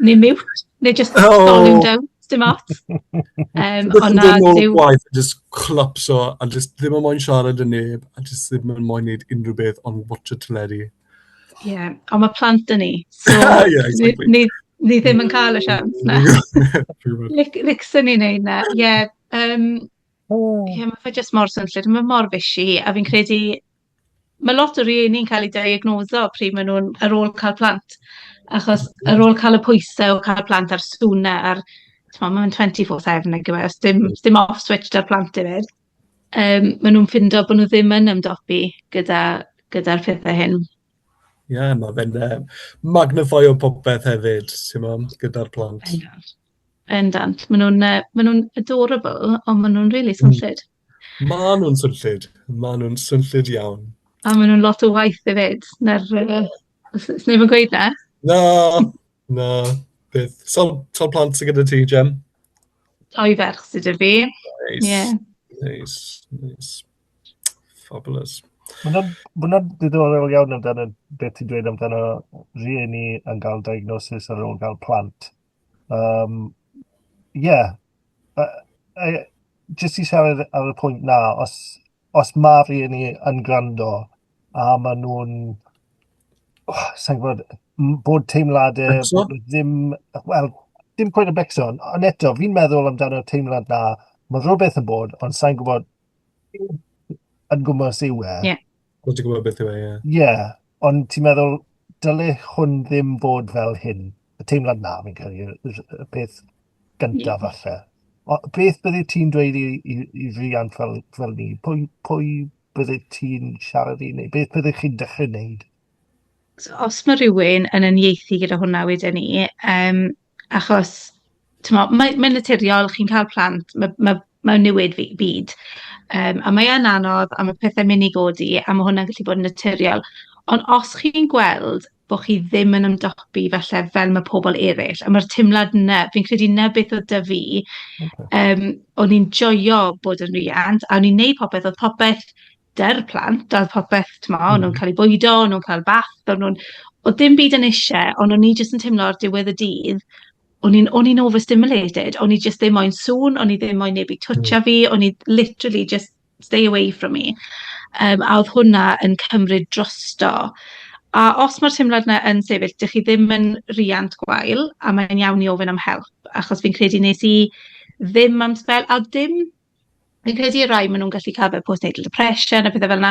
Neu mute, neu just volume down, dim ots. Ond na, dyw gwaith, just collapso a just ddim yn moyn siarad â neb a just ddim yn moyn neud unrhyw beth ond watch y teledu. Ie, yeah, ond mae plant yn ni, so yeah, exactly. ni ddim yn cael y siawns na. Licsen ni wneud na, ie. Yeah, yeah, mae fe jyst mor swnllyd, mae mor fishy, a fi'n credu mae lot o rieni'n cael eu diagnoso pryd maen nhw'n ar ôl cael plant, achos ar ôl cael y pwysau o cael plant a'r sŵnau a'r, t'mo', mae'n 24/7 nag yw e, os dim off switch 'da'r plant hefyd. Maen nhw'n ffindo bod nhw ddim yn ymdopi gyda'r pethau hyn. Ie, yeah, mae fe'n magnifio popeth hefyd, ti'n mo, gyda'r plant. Bendant. Bendant. Maen nhw'n adorable, ond maen nhw'n really swnllyd. Maen nhw'n swnllyd. Maen nhw'n swnllyd iawn. A maen nhw'n lot o waith hefyd. Na'r, sneb yn gweud na? Na, na, byth. Sawl plant sydd gyda ti, Jem? Doi ferch sydd 'da fi. Nice. Yeah. Nice. Fabulous. Mae hwnna'n diddorol iawn amdano beth ti'n dweud amdano rhieni yn cael diagnosis ar ôl cael plant. Yeah. Jyst i siarad ar y pwynt na, os mae rhieni yn gwrando a maen nhw'n, oh, sa'n gwybod, bod teimladau Becso? bod nhw ddim, wel, dim cweit y becso, ond eto, fi'n meddwl amdano'r teimlad na, mae rhywbeth yn bod, ond sa'n gwybod yn gwmws yw e. Ie. Dwi'n ti'n gwybod beth yw e, ie. Ie, yeah, ond ti'n meddwl, dyle hwn ddim bod fel hyn. Y teimlad na, fi'n credu, y peth gyntaf falle. O, beth bydde ti'n dweud i, i, i riant fel, fel ni? Pwy, pwy bydde ti'n siarad i neu beth bydde chi'n dechrau wneud? So, os mae rhywun yn uniaethu gyda hwnna wedyn ni, um, achos t'mo', mae mae'n naturiol, chi'n cael plant, mae mae mae'n newid fi byd. Um, a mae yn anodd, a mae pethau'n mynd i godi, a mae hwnna'n gallu bod yn naturiol. Ond os chi'n gweld bod chi ddim yn ymdopi falle fel mae pobl eraill, a mae'r teimlad yna, fi'n credu 'na beth oedd 'da fi, okay. um, o'n i'n joio bod yn riant, a o'n i'n neud popeth, oedd popeth 'da'r plant, a oedd popeth, t'mo', o'n nhw'n cael eu bwydo, o'n nhw'n cael bath, o'n nhw'n... Oedd dim byd yn eisiau, ond o'n i jyst yn teimlo ar diwedd y dydd, o'n i'n o'n i'n overstimulated, o'n i jyst ddim moyn sŵn, o'n i ddim moyn neb i twtsio fi, o'n i literally just stay away from me. Um, a oedd hwnna yn cymryd drosto. A os mae'r teimlad yna yn sefyll, dych chi ddim yn riant gwael, a mae'n iawn i ofyn am help, achos fi'n credu nes i ddim am sbel, a dim Fi'n credu i rai, maen nhw'n gallu cael fel postnatal depression a pethau fel 'na,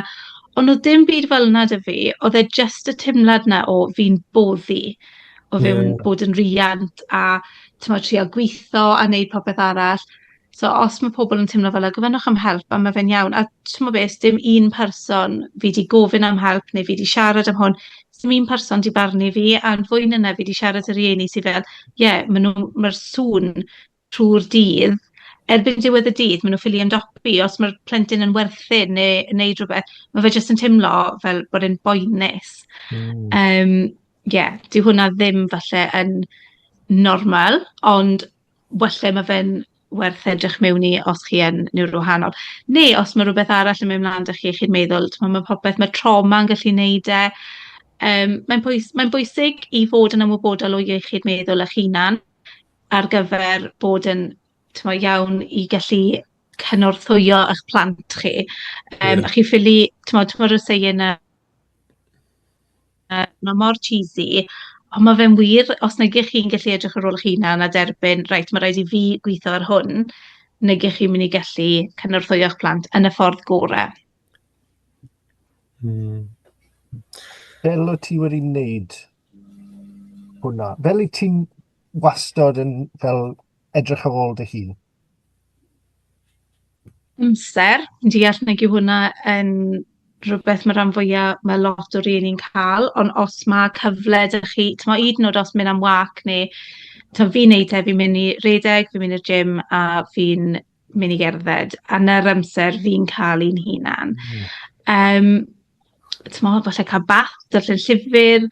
ond oedd dim byd fel 'na 'da fi, oedd e jyst y teimlad 'na o fi'n boddi, o fewn yeah. bod yn riant a t'mod trio gweitho a wneud popeth arall. So os mae pobl yn teimlo fel 'na, gofynnwch am help a ma' fe'n iawn. A t'mo' beth, dim un person fi 'di gofyn am help neu fi 'di siarad am hwn, dim un person 'di barnu fi, a'n fwy na 'na fi 'di siarad â rieni sy fel, ie, yeah, maen nhw, mae'r sŵn trwy'r dydd, erbyn diwedd y dydd maen nhw ffili ymdopi. Os mae'r plentyn yn werthin neu yn neud rhywbeth, mae fe jyst yn teimlo fel bod e'n boenus. Um, yeah, dyw hwnna ddim falle yn normal, ond falle mae fe'n werth edrych mewn i os chi yn niwrowahanol. Neu os mae rhywbeth arall yn mynd mlaen 'da chi, chi'n meddwl, t'mo' mae popeth, mae trauma yn gallu neud e. Um, mae'n pwys mae'n bwysig i fod yn ymwybodol o iechyd meddwl eich hunan ar gyfer bod yn t'mo' iawn i gallu cynorthwyo eich plant chi. Um, yeah. A chi ffili, t'mo' t'mod y saying 'na ma' mor cheesy, ond ma' fe'n wir, os nag 'ych chi'n gallu edrych ar ôl eich hunan a derbyn, reit, ma' raid i fi gweithio ar hwn, nag 'ych chi'n mynd i gallu cynorthwyo'ch plant yn y ffordd gore. Fel wyt ti wedi wneud hwnna? Fel wyt ti'n wastad yn fel edrych ar ôl dy hun? Amser. Fi'n deall nag yw hwnna yn rhywbeth mae rhan fwyaf, mae lot o rieni'n cael, ond os mae cyfle 'da chi, t'mo' hyd yn oed os mynd am wâc neu t'mo' fi'n neud e, fi'n mynd i redeg, fi'n mynd i'r gym a fi'n mynd i gerdded, a 'na'r amser fi'n cael i'n hunan. Um, t'mo' falle cael bath, darllen llyfr,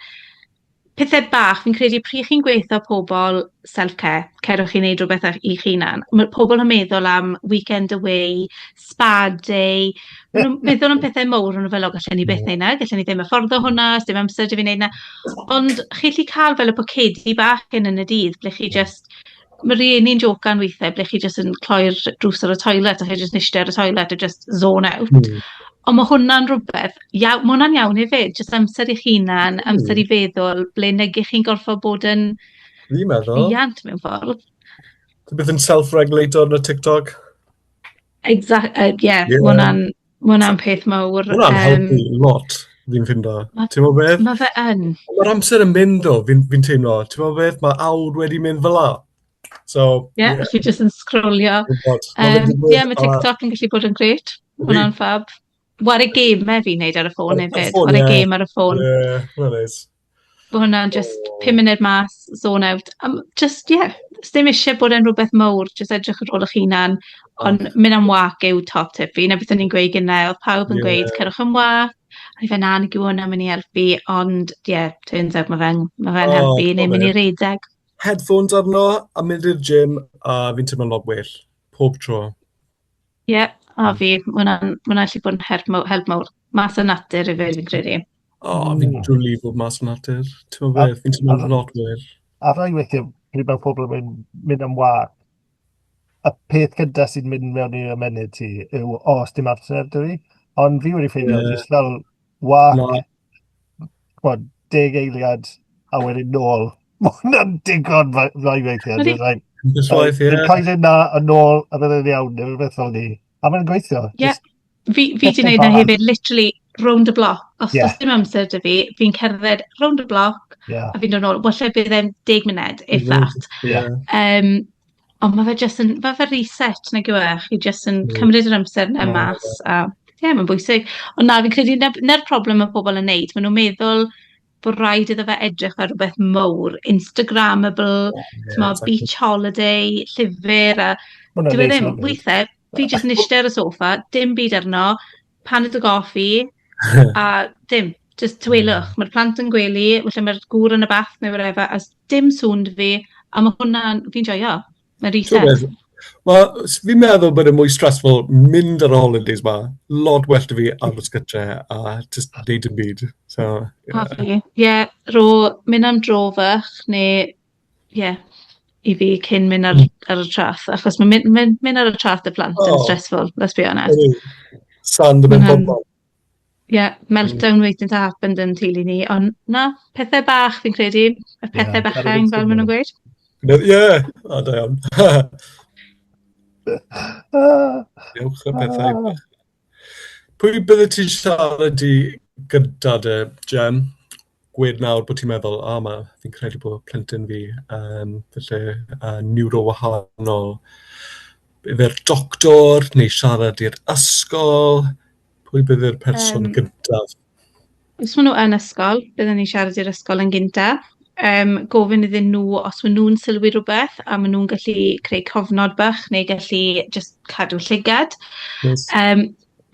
pethe bach. Fi'n credu pryd chi'n gweithio pobl self-care, cerwch chi wneud rhywbeth i'ch hunan. Mae pobl yn meddwl am weekend away, spa day, maen nhw'n meddwl am pethau mowr, ond nhw fel, o, gallen ni byth wneud 'na, gallen ni ddim afforddo hwnna, dim amser 'da fi wneud 'na. Ond chi gallu cael fel y pocedi bach hyn yn y dydd, ble chi jyst Mae rieni'n jocan weithiau ble chi jyst yn cloi'r drws ar y toilet a chi jyst yn eistedd ar y toilet a just zone out. Ond mae hwnna'n rhywbeth, iaw, mae hwnna'n iawn hefyd, jyst amser i'ch hunan, amser i feddwl, ble nag ych chi'n gorfod bod yn Fi'n meddwl. riant mewn ffordd. Ti byth yn self-regulator ar TikTok? Exact, yeah, yeah. Mae hwnna'n ma hwnna'n peth mawr. Mae hwnna'n helpu lot, fi'n ffindo. Ti'n meddwl beth? Mae fe yn. Mae'r amser yn mynd o, fi'n fi teimlo. Ti'n meddwl beth? Mae awr wedi mynd fel la. So, yeah, yeah. chi jyst yn scrollio. Yeah, mae TikTok yn gallu bod yn grêt. Mae hwnna'n fab. Ware gemau fi'n neud ar y ffôn hefyd. Ware gêm ar y ffôn. Yeah, hwnna'n neis. Bod hwnna'n just 5 munud mas, zone out. Um, just, yeah, dim eisiau bod e'n rhywbeth mawr, just edrych ar ôl eich hunan. Ond mynd am walk yw top tip fi. Na beth o'n i'n gweud gyda, oedd pawb yn gweud, cerwch am walk. A fi fel, na, nag yw hwnna'n mynd i helpu, ond, yeah, turns out mae fe'n ma fe oh, helpu, neu mynd i redeg. Headphones arno, a mynd i'r gym, a fi'n teimlo'n lot well, pob tro. Ie, yeah, a fi, mae hwnna'n ma gallu bod yn help, help mawr. Mas o natur i fi, fi'n credu. O, oh, fi'n dwlu bod mas yn natur. Ti'n meddwl beth, fi'n teimlo'n lot well. A rai weithiau, pryd mae pobl yn mynd, mynd am wâc, y peth gyntaf sy'n mynd mewn i'r ymennydd ti yw, o, oh, dim amser 'da fi. Ond fi wedi ffeindio, yeah. just fel wâc, no. Ch'mod, 10 eiliad, a wedyn nôl. Mae hwnna'n digon rai weithiau. Like, Ie. Coedyn na, yn ôl, a bydd e'n iawn, neu rhywbeth fel ni. A mae'n gweithio. Ie. Yeah. Fi, fi 'di wneud na hefyd, literally, round the block. Os yeah. does dim amser 'da fi, fi'n cerdded round the block, yeah. a fi'n dod nôl. Walle bydd e'n 10 munud, if that. Yeah. Um, Ond mae fe jyst yn, mae fe reset nag yw e, chi jyst yn cymryd yr amser yna mas a ie, yeah, mae'n bwysig. Ond na, fi'n credu 'na'r problem mae pobl yn neud, maen nhw'n meddwl bod rhaid iddo fe edrych fel rhywbeth mowr, Instagrammable, yeah, exactly. Beach holiday, llyfr, a dyw e ddim. Weithiau, fi jyst yn eistedd ar y soffa, dim byd arno, paned o goffi, a dim, just tawelwch. Mae'r plant yn gwely, felly mae'r gŵr yn y bath neu whatever, a dim sŵn 'da fi, a mae hwnna'n, fi'n joio. Mae'n reset. Wel, fi'n meddwl bod e'n mwy stressful mynd ar y holidays ma. Lot well 'da fi aros gytre a just neud dim byd. So, yeah. Ie, yeah, ro, mynd am dro fach, neu, ie, yeah, i fi cyn mynd ar, ar y traeth, achos mae mynd, mynd, mynd ar y traeth 'da plant yn stressful, let's be honest. Sand yn mynd bobl. Ie, yeah, meltdown waiting to happen yn teulu ni, ond na, pethau bach fi'n credu, y pethau yeah, bychain fel maen nhw'n gweud. Ie, yeah. O, da iawn. Diolch y pethau bach. Pwy bydde ti'n siarad i gyda dy, Jem? Gwed nawr bod ti'n meddwl, o, ma, fi'n credu bod plentyn fi, falle, niwrowahanol. Byddai'r doctor neu siarad i'r ysgol? Pwy bydde'r person gyntaf? Os maen nhw yn ysgol, bydden ni'n siarad i'r ysgol yn gyntaf. Gofyn iddyn nhw os maen nhw'n sylwi rhywbeth a maen nhw'n gallu creu cofnod bach neu gallu just cadw llygad. Yes.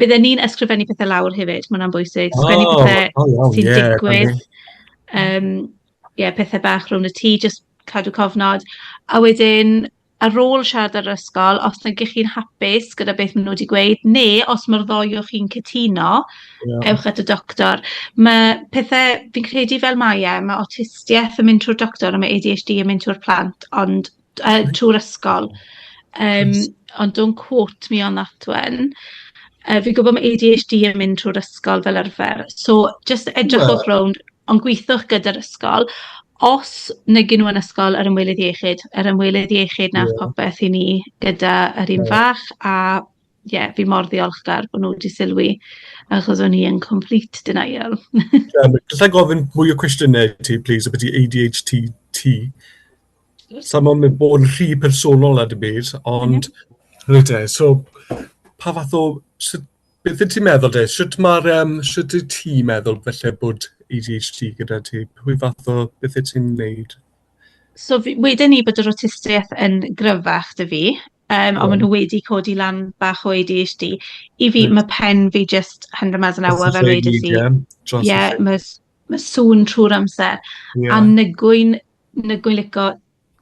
Bydden ni'n ysgrifennu pethau lawr hefyd, mae hwnna'n bwysig. Sgwennu pethau sy'n digwydd. Yeah, pethau bach rownd y tŷ, just cadw cofnod. A wedyn, ar ôl siarad ar yr ysgol, os nag ych chi'n hapus gyda beth maen nhw wedi gweud, neu os mae'r ddou o chi'n cytuno, ewch at y doctor. Mae pethau, fi'n credu fel mae e, mae awtistiaeth yn mynd trwy'r doctor a mae ADHD yn mynd trwy'r plant, ond trwy'r ysgol. Ond don't quote me on that one. Fi'n gwybod mae ADHD yn mynd trwy'r ysgol fel arfer. So, just edrychwch rownd, ond gweithiwch gyda'r ysgol. Os nag nhw yn ysgol, yr ymwelydd iechyd, yr ymwelydd iechyd nath popeth i ni gyda yr un fach, a ie, yeah, fi mor ddiolchgar bod nhw wedi sylwi, achos o'n i yn complete denial. Gallai gofyn mwy o cwestiynau i ti, please, ambiti ADHD ti? Sa mo'n mynd bod yn rhy personol na dim byd, ond reit e, so pa fath o, sut, beth wyt ti'n meddwl de, sut mae'r, sut wyt ti'n meddwl felly bod ADHD gyda ti? Pwy fath o, beth wyt ti'n neud? So fi, weden ni bod yr awtistiaeth yn gryfach 'da fi, ond maen nhw wedi codi lan bach o ADHD. I fi, mae pen fi just 100 miles an hour, fel wedes i. Ie, yeah, mae ma sŵn trwy'r amser. A nygwy'n nygwy'n lico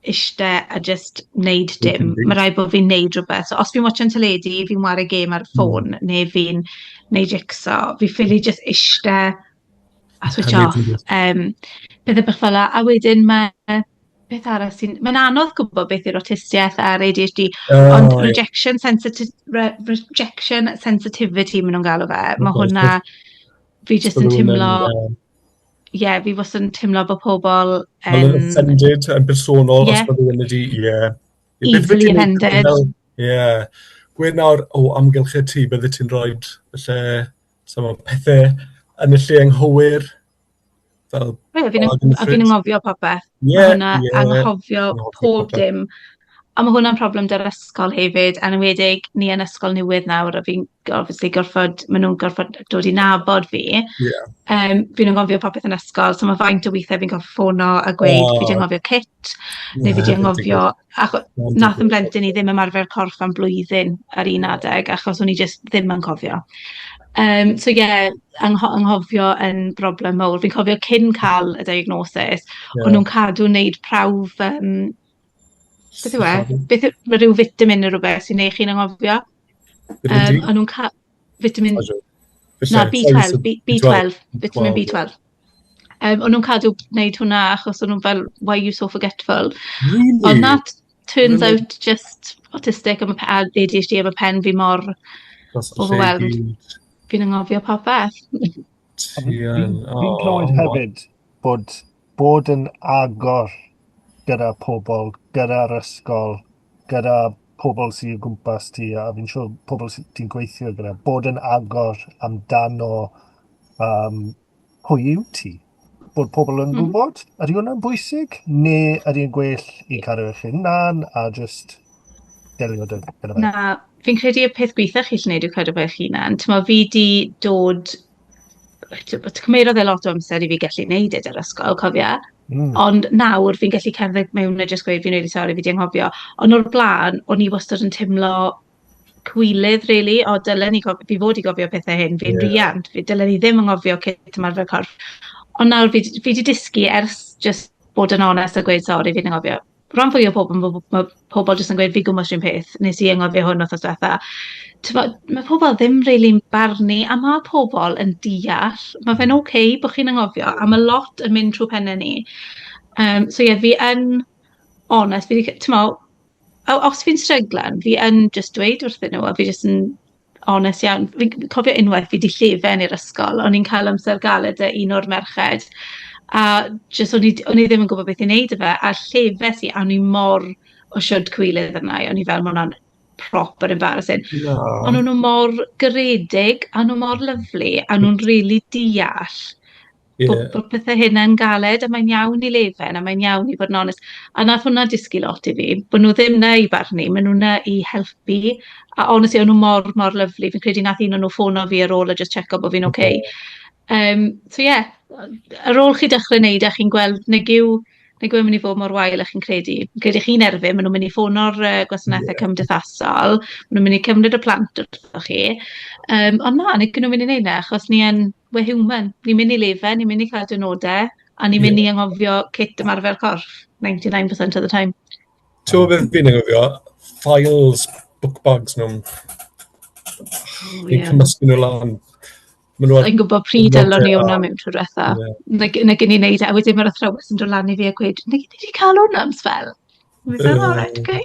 iste a just neud dim. Mae rhaid bod fi'n neud rhywbeth. So os fi'n watchan teledu, fi'n ware gêm ar y ffôn, neu fi'n neud jigsaw. Fi ffili just iste a switch off. Pethau bach fel 'na. A wedyn mae beth arall sy'n... Mae'n anodd gwybod beth yw'r awtistiaeth a'r ADHD, ond rejection sensitivity maen nhw'n galw fe. Mae hwnna... Fi jyst yn teimlo... Ie, yeah, fi wastad yn teimlo bod pobl yn... Yn offended, yn bersonol, os mae rhywun wedi... Ie. Easily offended. Ie. Gwed nawr o amgylch y tŷ, bydde ti'n rhoi felly, so, pethau yn y lle anghywir, fel... Ie, fi'n a fi'n anghofio popeth. Mae hwnna anghofio pob dim. A mae hwnna'n problem 'da'r ysgol hefyd, yn enwedig ni yn ysgol newydd nawr, a fi'n obviously gorfod, maen nhw'n gorfod dod i nabod fi. Fi'n anghofio popeth yn ysgol, so mae faint o weithiau fi'n gorfod ffono a gweud fi 'di anghofio kit, neu fi 'di anghofio, achos nath yn blentyn i ddim ymarfer corff am blwyddyn ar un adeg, achos o'n i jyst ddim yn cofio. So ie, yeah, anghofio yn broblem mawr. Fi'n cofio cyn cael y diagnosis, o'n nhw'n cadw wneud prawf, beth yw e? Beth yw, mae rhyw vitamin neu rhywbeth sy'n neud chi'n anghofio. O'n nhw'n cael vitamin... Na, B12, B12, vitamin B12. O'n nhw'n cadw wneud hwnna achos o'n nhw'n fel, "Why are you so forgetful?" Really? Ond that turns out just autistic a ADHD a mae pen fi mor overwhelmed. Fi'n anghofio popeth. Fi'n clywed hefyd bod yn agor gyda pobl, gyda'r ysgol, gyda pobl sy'n o gwmpas ti, a fi'n siŵr pobl sy'n ti'n gweithio gyda, bod yn agor amdano pwy yw ti. Bod pobl yn gwybod, ydy hwnna'n bwysig? Neu ydy yn gwell i cadw eich hunan a just... delio gyda fe? Na, fi'n credu y peth gweitha chi 'llu neud yw cadw fe i'ch hunan. T'mo' fi 'di dod... Cymerodd e lot o amser i fi gallu neud e 'da'r ysgol, cofia. Ond nawr fi'n gallu cerdded mewn a jyst gweud fi'n rili sori, fi 'di anghofio. Ond o'r blaen, o'n i wastad yn teimlo cywilydd rili, o dylen ni gof- fi fod i gofio pethau hyn, fi'n riant, fi dylen ni ddim anghofio cit ymarfer corff. Ond nawr fi 'di dysgu ers jyst bod yn onest a gweud sori fi'n anghofio. Rhan fwya o pobl, ma' pobl jyst yn gweud fi gwmws rhywun peth, nes i anghofio hwn wythnos diwetha. T'mod, ma' pobl ddim rili'n barnu, a ma' pobl yn deall, ma' fe'n ok bo' chi'n anghofio, a ma' lot yn mynd trwy pennau ni. So ie, fi yn onest, fi 'di t'mo' os fi'n stryglan, fi yn jyst dweud wrthyn nhw, a fi jyst yn onest iawn. Fi'n cofio unwaith fi 'di llefen i'r ysgol, o'n i'n cael amser galed 'da un o'r merched, a jyst o'n i o'n i ddim yn gwybod beth i wneud 'da fe, a llefes i, a o'n i mor o siwd cywilydd arna i, o'n i fel, ma' hwnna'n proper embarrassing. Na. Ond o'n nhw mor garedig, a o'n nhw mor lyfli, a o'n nhw'n rili deall bod pethe hyn yn galed, a mae'n iawn i lefen, a mae'n iawn i fod yn onest. A nath hwnna dysgu lot i fi, bod nhw ddim 'na i barnu, maen nhw 'na i helpu. A honestly, o'n nhw mor, mor lyfli. Fi'n credu nath un o'n nhw ffono fi ar ôl a jyst checo bod fi'n ok. So ie, ar ôl chi dechrau wneud e, chi'n gweld nag yw nag yw e'n mynd i fod mor wael â chi'n credu. Fi'n credu chi'n erfyn, maen nhw'n mynd i ffono'r gwasanaethau cymdeithasol, maen nhw'n mynd i cymryd y plant wrthoch chi. Ond na, nag 'yn nhw'n mynd i wneud 'na, achos ni yn, we're human. Ni'n mynd i lefen, ni'n mynd i cael diwrnodau, a ni'n mynd i anghofio cit ymarfer corff 99% of the time. Ti'n gwybod beth fi'n anghofio? Files, book bags nhw. Fi'n cymysgu nhw lan. Sa i'n gwybod pryd elon ni hwnna mewn tro diwetha. Na gyn ni wneud e, a wedyn mae'r athrawes yn dod lan i fi a gweud, nag ni wedi cael hwn am sbel. Fi fel, all right, okay.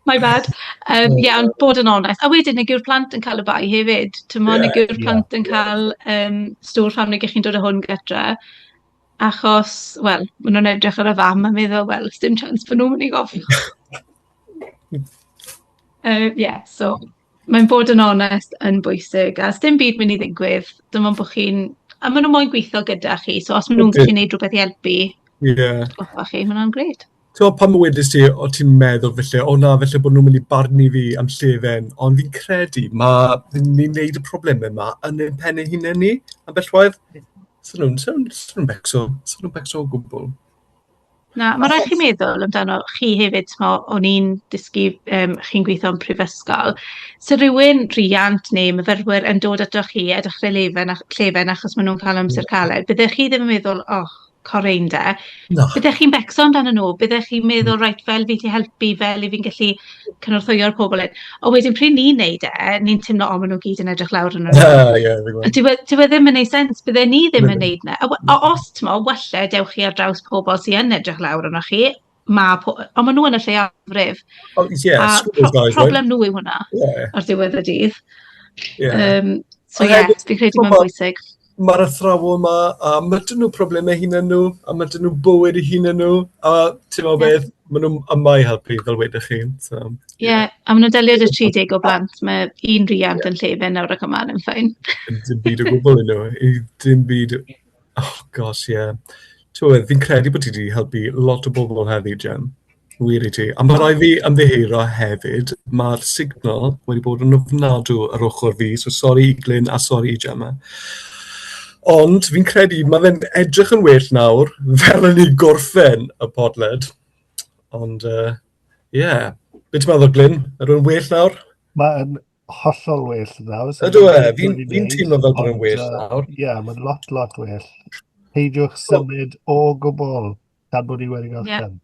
My bad. Ie, ond bod yn onest. A wedyn, nag yw'r plant yn cael y bai hefyd. Timod, nag yw'r plant yn cael stwff am nag 'ych chi'n dod â hwn gytre. Achos, wel, maen nhw'n edrych ar y fam a meddwl, wel, sdim chance bod nhw'n mynd i gofio. Ie, so mae'n bod yn onest yn bwysig, a sdim byd mynd i ddigwydd, dim ond bod chi'n... A maen nhw moyn gweithio gyda chi, so os maen nhw'n gallu gwneud rhywbeth i helpu atgoffa chi, ma' hwnna'n grêt. Ti'n gwybod pan wedest ti, o ti'n meddwl falle, o na, falle bod nhw'n mynd i barnu fi am llefen, ond fi'n credu ma' ni'n neud y problemau yma yn ein pen ein hunain ni, ambell waith. So nhw'n so nhw'n becso, so nhw'n becso o gwbl. Na, ma' raid chi meddwl amdano chi hefyd, t'mo', o'n i'n dysgu, chi'n gweithio yn prifysgol. So rywun, rhiant neu myfyrwyr yn dod ato chi a dechrau lefen, llefen achos maen nhw'n cael amser caled, byddech chi ddim yn meddwl, oh, Corain de. Na. Byddech chi'n becso amdano nhw, byddech chi'n meddwl, reit, fel fi 'llu helpu, fel i fi'n gallu cynorthwyo'r pobl hyn. Ond wedyn pryd ni'n neud e, ni'n teimlo, o, maen nhw gyd yn edrych lawr arno ni. Ie, fi'n gwybod. Dyw e ddim yn neud sens, bydde ni ddim yn neud 'na. A os, t'mo', walle dewch chi ar draws pobl sydd yn edrych lawr arnoch chi, ma' ond maen nhw yn y lleiafrif. Oh, yeah, A school guys, right? problem nhw yw hwnna ar diwedd y dydd. So Ond ie, hefyd, fi'n credu mae'n t'mo', bwysig. Mae'r athrawon 'ma, a ma' 'dyn nhw problemau hunain nhw, a ma' 'dyn nhw bywyd eu hunain nhw, a ti'n meddwl beth, maen nhw yma i helpu, fel wedech chi. So, Ie, a maen nhw'n delio 'da 30 o blant, mae un riant yn llefen nawr ac ymlaen yn fine. Dim byd o gwbl i nhw, dim byd, oh gosh, ie. Ti'n gwybod, fi'n credu bod ti wedi helpu lot o bobl heddi, Jen. Wir i ti. A mae rhaid fi ymddiheuro hefyd, mae'r signal wedi bod yn ofnadw ar ochr fi, so sori i Glyn a sori i Gemma. Ond fi'n credu mae fe'n edrych yn well nawr, fel yn ni gorffen y podled. Ond, ie. Yeah. Be ti'n meddwl, Glyn? Ydy e'n well nawr? Mae'n hollol well nawr. So Ydw e, fi'n fi teimlo fel bod e'n well nawr. Ie, yeah, mae'n lot, lot well. Peidiwch symud o gwbl tan bod ni wedi gorffen.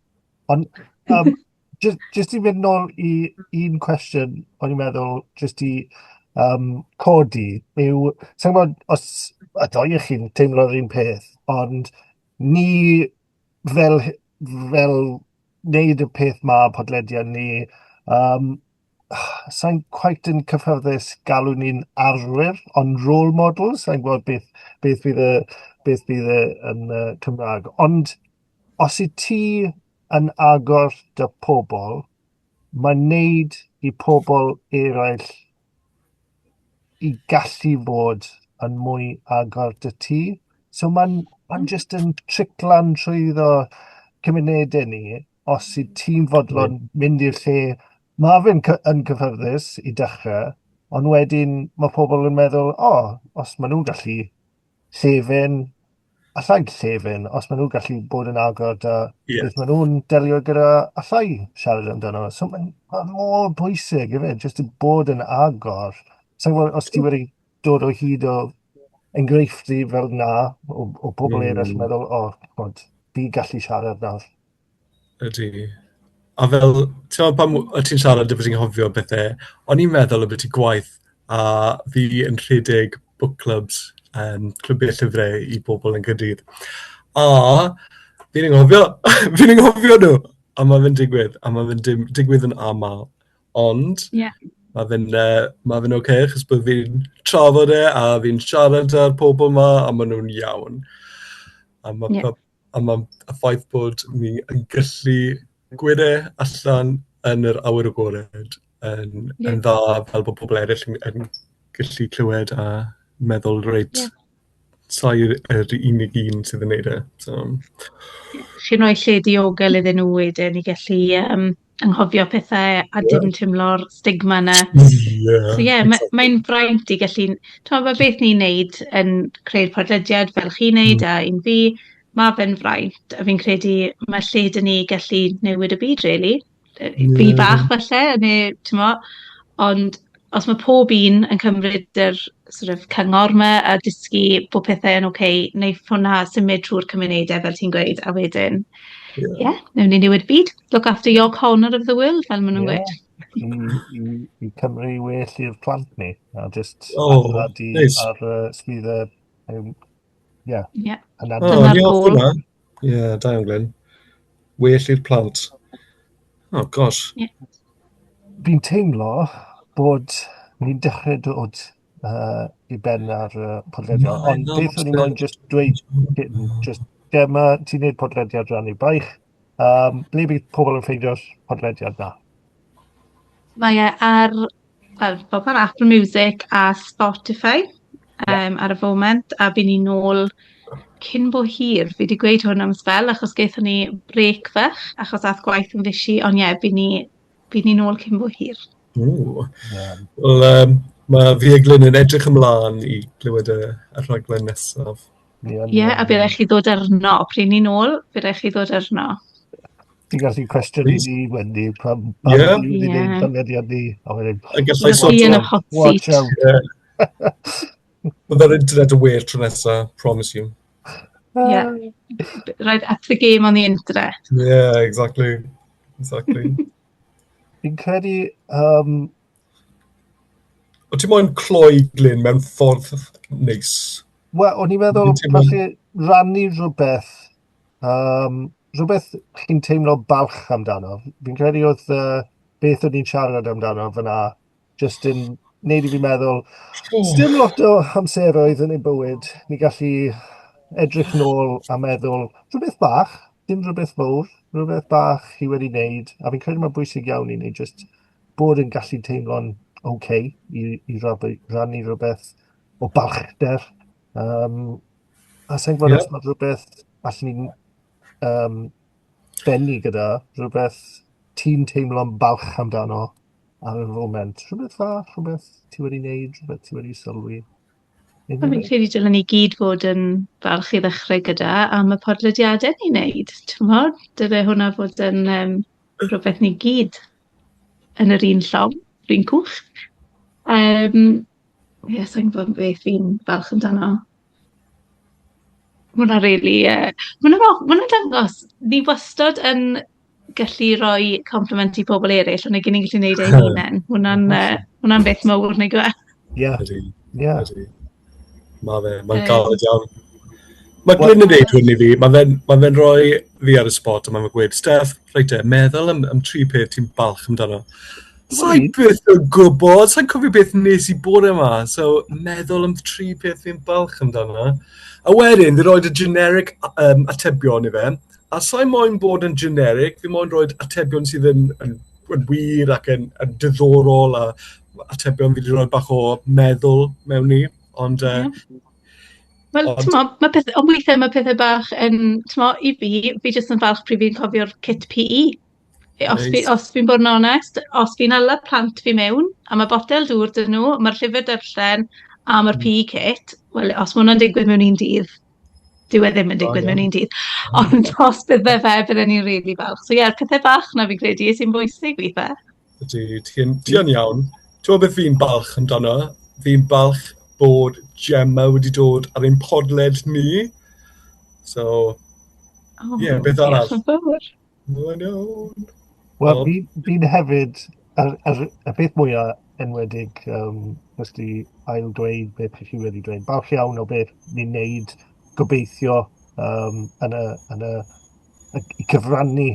Ond, just i fynd nôl i un cwestiwn o'n i'n meddwl, just i codi, yw, sa'n gwybod os y ddoi o chi'n teimlo'r un peth, ond ni fel, fel wneud y peth ma, podlediad ni, sa'n quite yn cyffyrddus galw ni'n arwyr, ond role models, sa'n gwybod beth bydd y, beth bydd y, yn Cymraeg. Ond os i ti yn agor dy pobl, mae'n neud i pobl eraill i gallu fod yn mwy agor dy ti. So mae'n ma just yn triclan trwyddo cymunedau ni. Os i ti'n fodlon mynd i'r lle, mae fe'n yn cyffyrddus i dechrau, ond wedyn mae pobl yn meddwl, o, oh, os maen nhw'n gallu llefyn, allai llefyn, os maen nhw'n gallu bod yn agor da beth maen nhw'n delio gyda, allai siarad amdano. So mae'n ma mor bwysig hefyd, jyst i bod yn agor. Sa'n gwybod os ti wedi dod o hyd o enghreifftiau fel 'na o bobl eraill yn meddwl, o, ch'mod, fi gallu siarad nawr. Ydy. A fel, ti'n meddwl pan wyt ti'n siarad dy fod ti'n nghofio bethau, o'n i'n meddwl ambiti gwaith a fi yn rhedeg book clubs, clybiau llyfrau i bobl yn Caerdydd. A fi'n anghofio, fi'n anghofio nhw! A mae fe'n digwydd, a mae fe'n digwydd yn aml. Ond mae fe'n ma fe'n ocê, achos bod fi'n trafod e a fi'n siarad â'r pobl 'ma a maen nhw'n iawn. A ma' a ma' y ffaith bod ni yn gallu gweud e allan yn yr awyr agored yn yn dda, fel bod pobl eraill yn gallu clywed a meddwl, reit, sa i yr unig un sydd yn wneud e. So. Chi'n rhoi lle diogel iddyn nhw wedyn i gallu anghofio pethau a dim teimlo'r stigma 'na. So ie, mae'n fraint i gallu... Timod, ma' beth ni'n neud yn creu'r podlediad fel chi'n neud a un fi, ma' fe'n fraint a fi'n credu ma' lle 'da ni gallu newid y byd rili. Fi bach falle, neu timod, ond os mae pob un yn cymryd yr sort of cyngor 'ma a dysgu bod pethau yn ocê, wneith hwnna symud trwy'r cymunedau fel ti'n gweud, a wedyn ie, wnawn ni newid byd. Look after your corner of the world, fel maen nhw'n gweud. I Cymru well i'r plant ni, a just adeiladu ar sydd ie. Ie. Dyna'r gôl. Ie, da iawn Glyn. Well i'r plant. Oh gosh. Yeah. Fi'n teimlo bod ni'n dechrau dod i ben ar podlediad, ond beth o'n i'n moyn just dweud, just Gemma, ti'n neud podlediad Rannu Baich, ble bydd pobl yn ffeindio'r podlediad na? Mae e ar, wel, bob ar Apple Music a Spotify ar y foment, a by' ni nôl cyn bo hir. Fi 'di gweud hwn am sbel achos gaethon ni brêc fach achos ath gwaith yn fishi, ond ie, by' ni, by' ni nôl cyn bo hir. Ww. Wel, mae fi a Glyn yn edrych ymlaen i glywed y rhaglen nesaf. Ie, a bydd raid chi ddod arno. Pryd ni nôl, bydd raid chi ddod arno. Ti'n gallu cwestiynu ni, Wendy, pam pam ni wedi gwneud podlediad ni. A wedyn, A gallai Fi yn y hot Watch seat. out. Bydd yr internet yn well tro nesa, promise you. Yeah. Rhaid up the game on the internet. Yeah, exactly. Exactly. Fi'n credu... O ti moyn cloi, Glyn, mewn ffordd neis? Wel, o'n i'n meddwl falle rannu rhywbeth, rhywbeth chi'n teimlo balch amdano. Fi'n credu oedd beth o'n i'n siarad amdano fyna jyst yn neud i fi meddwl, sdim lot o amseroedd yn ein bywyd ni gallu edrych nôl a meddwl rhywbeth bach, dim rhywbeth fawr, rhywbeth bach chi wedi wneud, a fi'n credu mae'n bwysig iawn i ni jyst bod yn gallu teimlo'n oce i rannu rhywbeth o balchder. A sa i'n gwybod os mae rhywbeth allen ni bennu gyda, rhywbeth ti'n teimlo'n balch amdano ar y foment. Rhywbeth fach, rhywbeth ti wedi wneud, rhywbeth ti wedi sylwi. Wel, fi'n credu dylen ni gyd fod yn falch i ddechrau gyda am y podlediadau ni'n wneud. Timod, dyle hwnna fod yn rhywbeth ni gyd yn yr un llong, yr un cwch. Ie, sa i'n gwybod beth fi'n falch amdano. Ma' hwnna rili ma' hwnna'n ma' hwnna'n dangos ni wastad yn gallu rhoi compliment i pobl eraill, ond nag 'yn ni'n gallu gwneud e ein hunain. Ma' hwnna'n hwnna'n beth mawr, nag yw e? Ie. Ydy. Ie. Ydy. Ma' fe, mae'n galed iawn. Mae Glyn yn neud hwn i fi, mae fe'n ma fe rhoi fi ar y spot a mae'n gweud, Steff, reit te, meddwl am tri peth ti'n balch amdano. Sa i byth yn gwybod, sa i'n cofio beth nes i bore yma, so meddwl am tri peth fi'n balch amdano. A wedyn, fi roed y generic atebion i fe, a sa i moyn bod yn generic, fi moyn rhoi atebion sydd yn wir ac yn diddorol a atebion fi wedi rhoi bach o meddwl mewn i, ond Wel, Ond- t'mo, ma' pethe, ond weithiau mae pethau bach yn, t'mo, i fi, fi jyst yn falch pryd fi'n cofio'r kit PE. Os fi, Neis. os fi'n bod yn onest, os fi'n ala plant fi mewn, a mae botel dŵr 'dyn nhw, mae'r llyfr darllen, a mae'r PE kit, wel, os ma' hwnna'n digwydd mewn un dydd, dyw e ddim yn digwydd mewn un dydd, ond os bydde fe, bydden ni'n rili falch. So ie, yeah, pethau bach 'na fi'n credu sy'n bwysig weithiau. Ydy, ti'n ti yn iawn. Ti'n gwybod beth fi'n balch amdano? Fi'n balch bod Gemma wedi dod ar ein podled ni. So, Oh, ie, beth arall? Diolch yn fawr. Mae'n iawn. Wel, fi'n hefyd, y peth mwyaf enwedig, jyst i ail dweud beth chi wedi dweud, balch iawn o beth ni'n neud, gobeithio yn y, i cyfrannu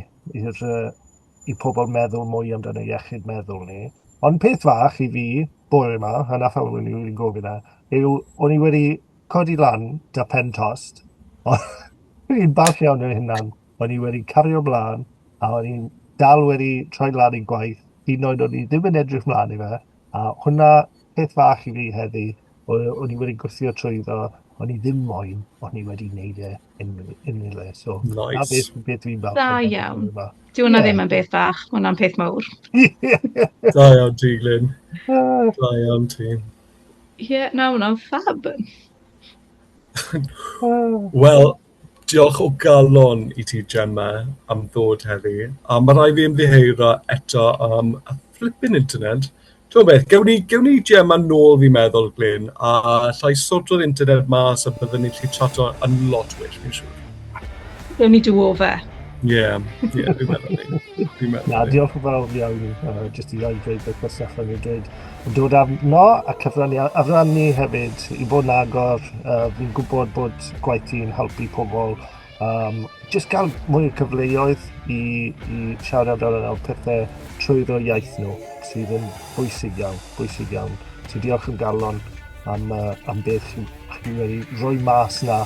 i pobl meddwl mwy amdano iechyd meddwl ni. Ond peth fach i fi, bore yma, a nath o'n i wedi gofyn e, yw o'n i wedi codi lan 'da pen tost. Fi'n balch iawn o'r hunan. O'n i wedi cario mlaen, a o'n i'n dal wedi troi lan i'n gwaith, hyd yn oed o'n i ddim yn edrych mlaen i fe. A hwnna, peth fach i fi heddi, o'n i wedi gwthio trwyddo, o'n i ddim moyn, o'n i wedi wneud e unrhyw le. So, na beth fi'n falch Da amdano iawn. yma. Dyw hwnna Ie. ddim yn beth bach, ma' hwnna'n peth mawr. Da iawn ti, Glyn. Da iawn ti. Ie, yeah, na, hwnna'n fab. Wel, diolch o galon i ti, Gemma, am ddod heddi. A mae rhaid fi ymddiheuro eto am y flipping internet. Ti'n gwybod beth, gewn ni Gemma nôl fi'n meddwl, Glyn, a allai sorto'r internet mas a byddwn ni'n gallu chato yn lot well, fi'n siŵr. Gewn ni do over. Ie, fi'n meddwl ni. Fi'n meddwl Na, ni. Diolch yn fawr iawn, jyst i ail dweud beth mae Steffan yn dweud. Yn dod arno a cyfrannu, a rannu hefyd, i bod yn agor, fi'n gwybod bod gwaith ti'n helpu pobl, jyst gael mwy o cyfleoedd i siarad amdano pethau trwyddo iaith nhw, sydd yn bwysig iawn, bwysig iawn. So diolch yn galon am beth chi wedi rhoi mas na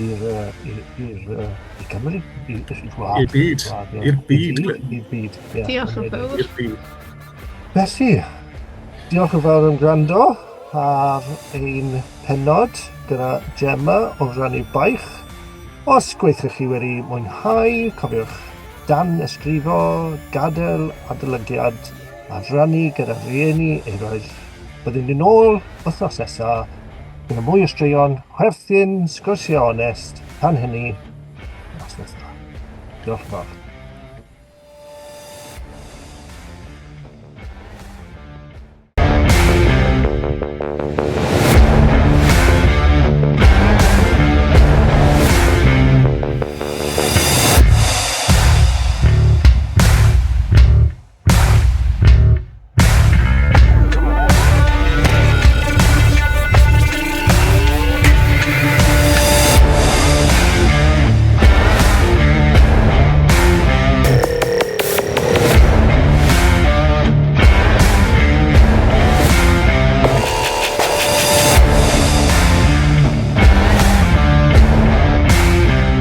i'r i'r i Gymru, i'r wlad. I'r byd. Wlad, ie. I'r byd, Glyn. I'r byd, ie. Diolch yn fawr. I'r byd. Felly, diolch yn fawr am gwrando ar ein pennod gyda Gemma o Rannu Baich. Os gweithio chi wedi mwynhau, cofiwch dan ysgrifo, gadael adolygiad a rhannu gyda rhieni eraill. Byddwn ni'n ôl wythnos nesaf gyda mwy o straeon, chwerthin, sgwrsiau onest. Tan hynny, noswaith dda. Diolch yn fawr.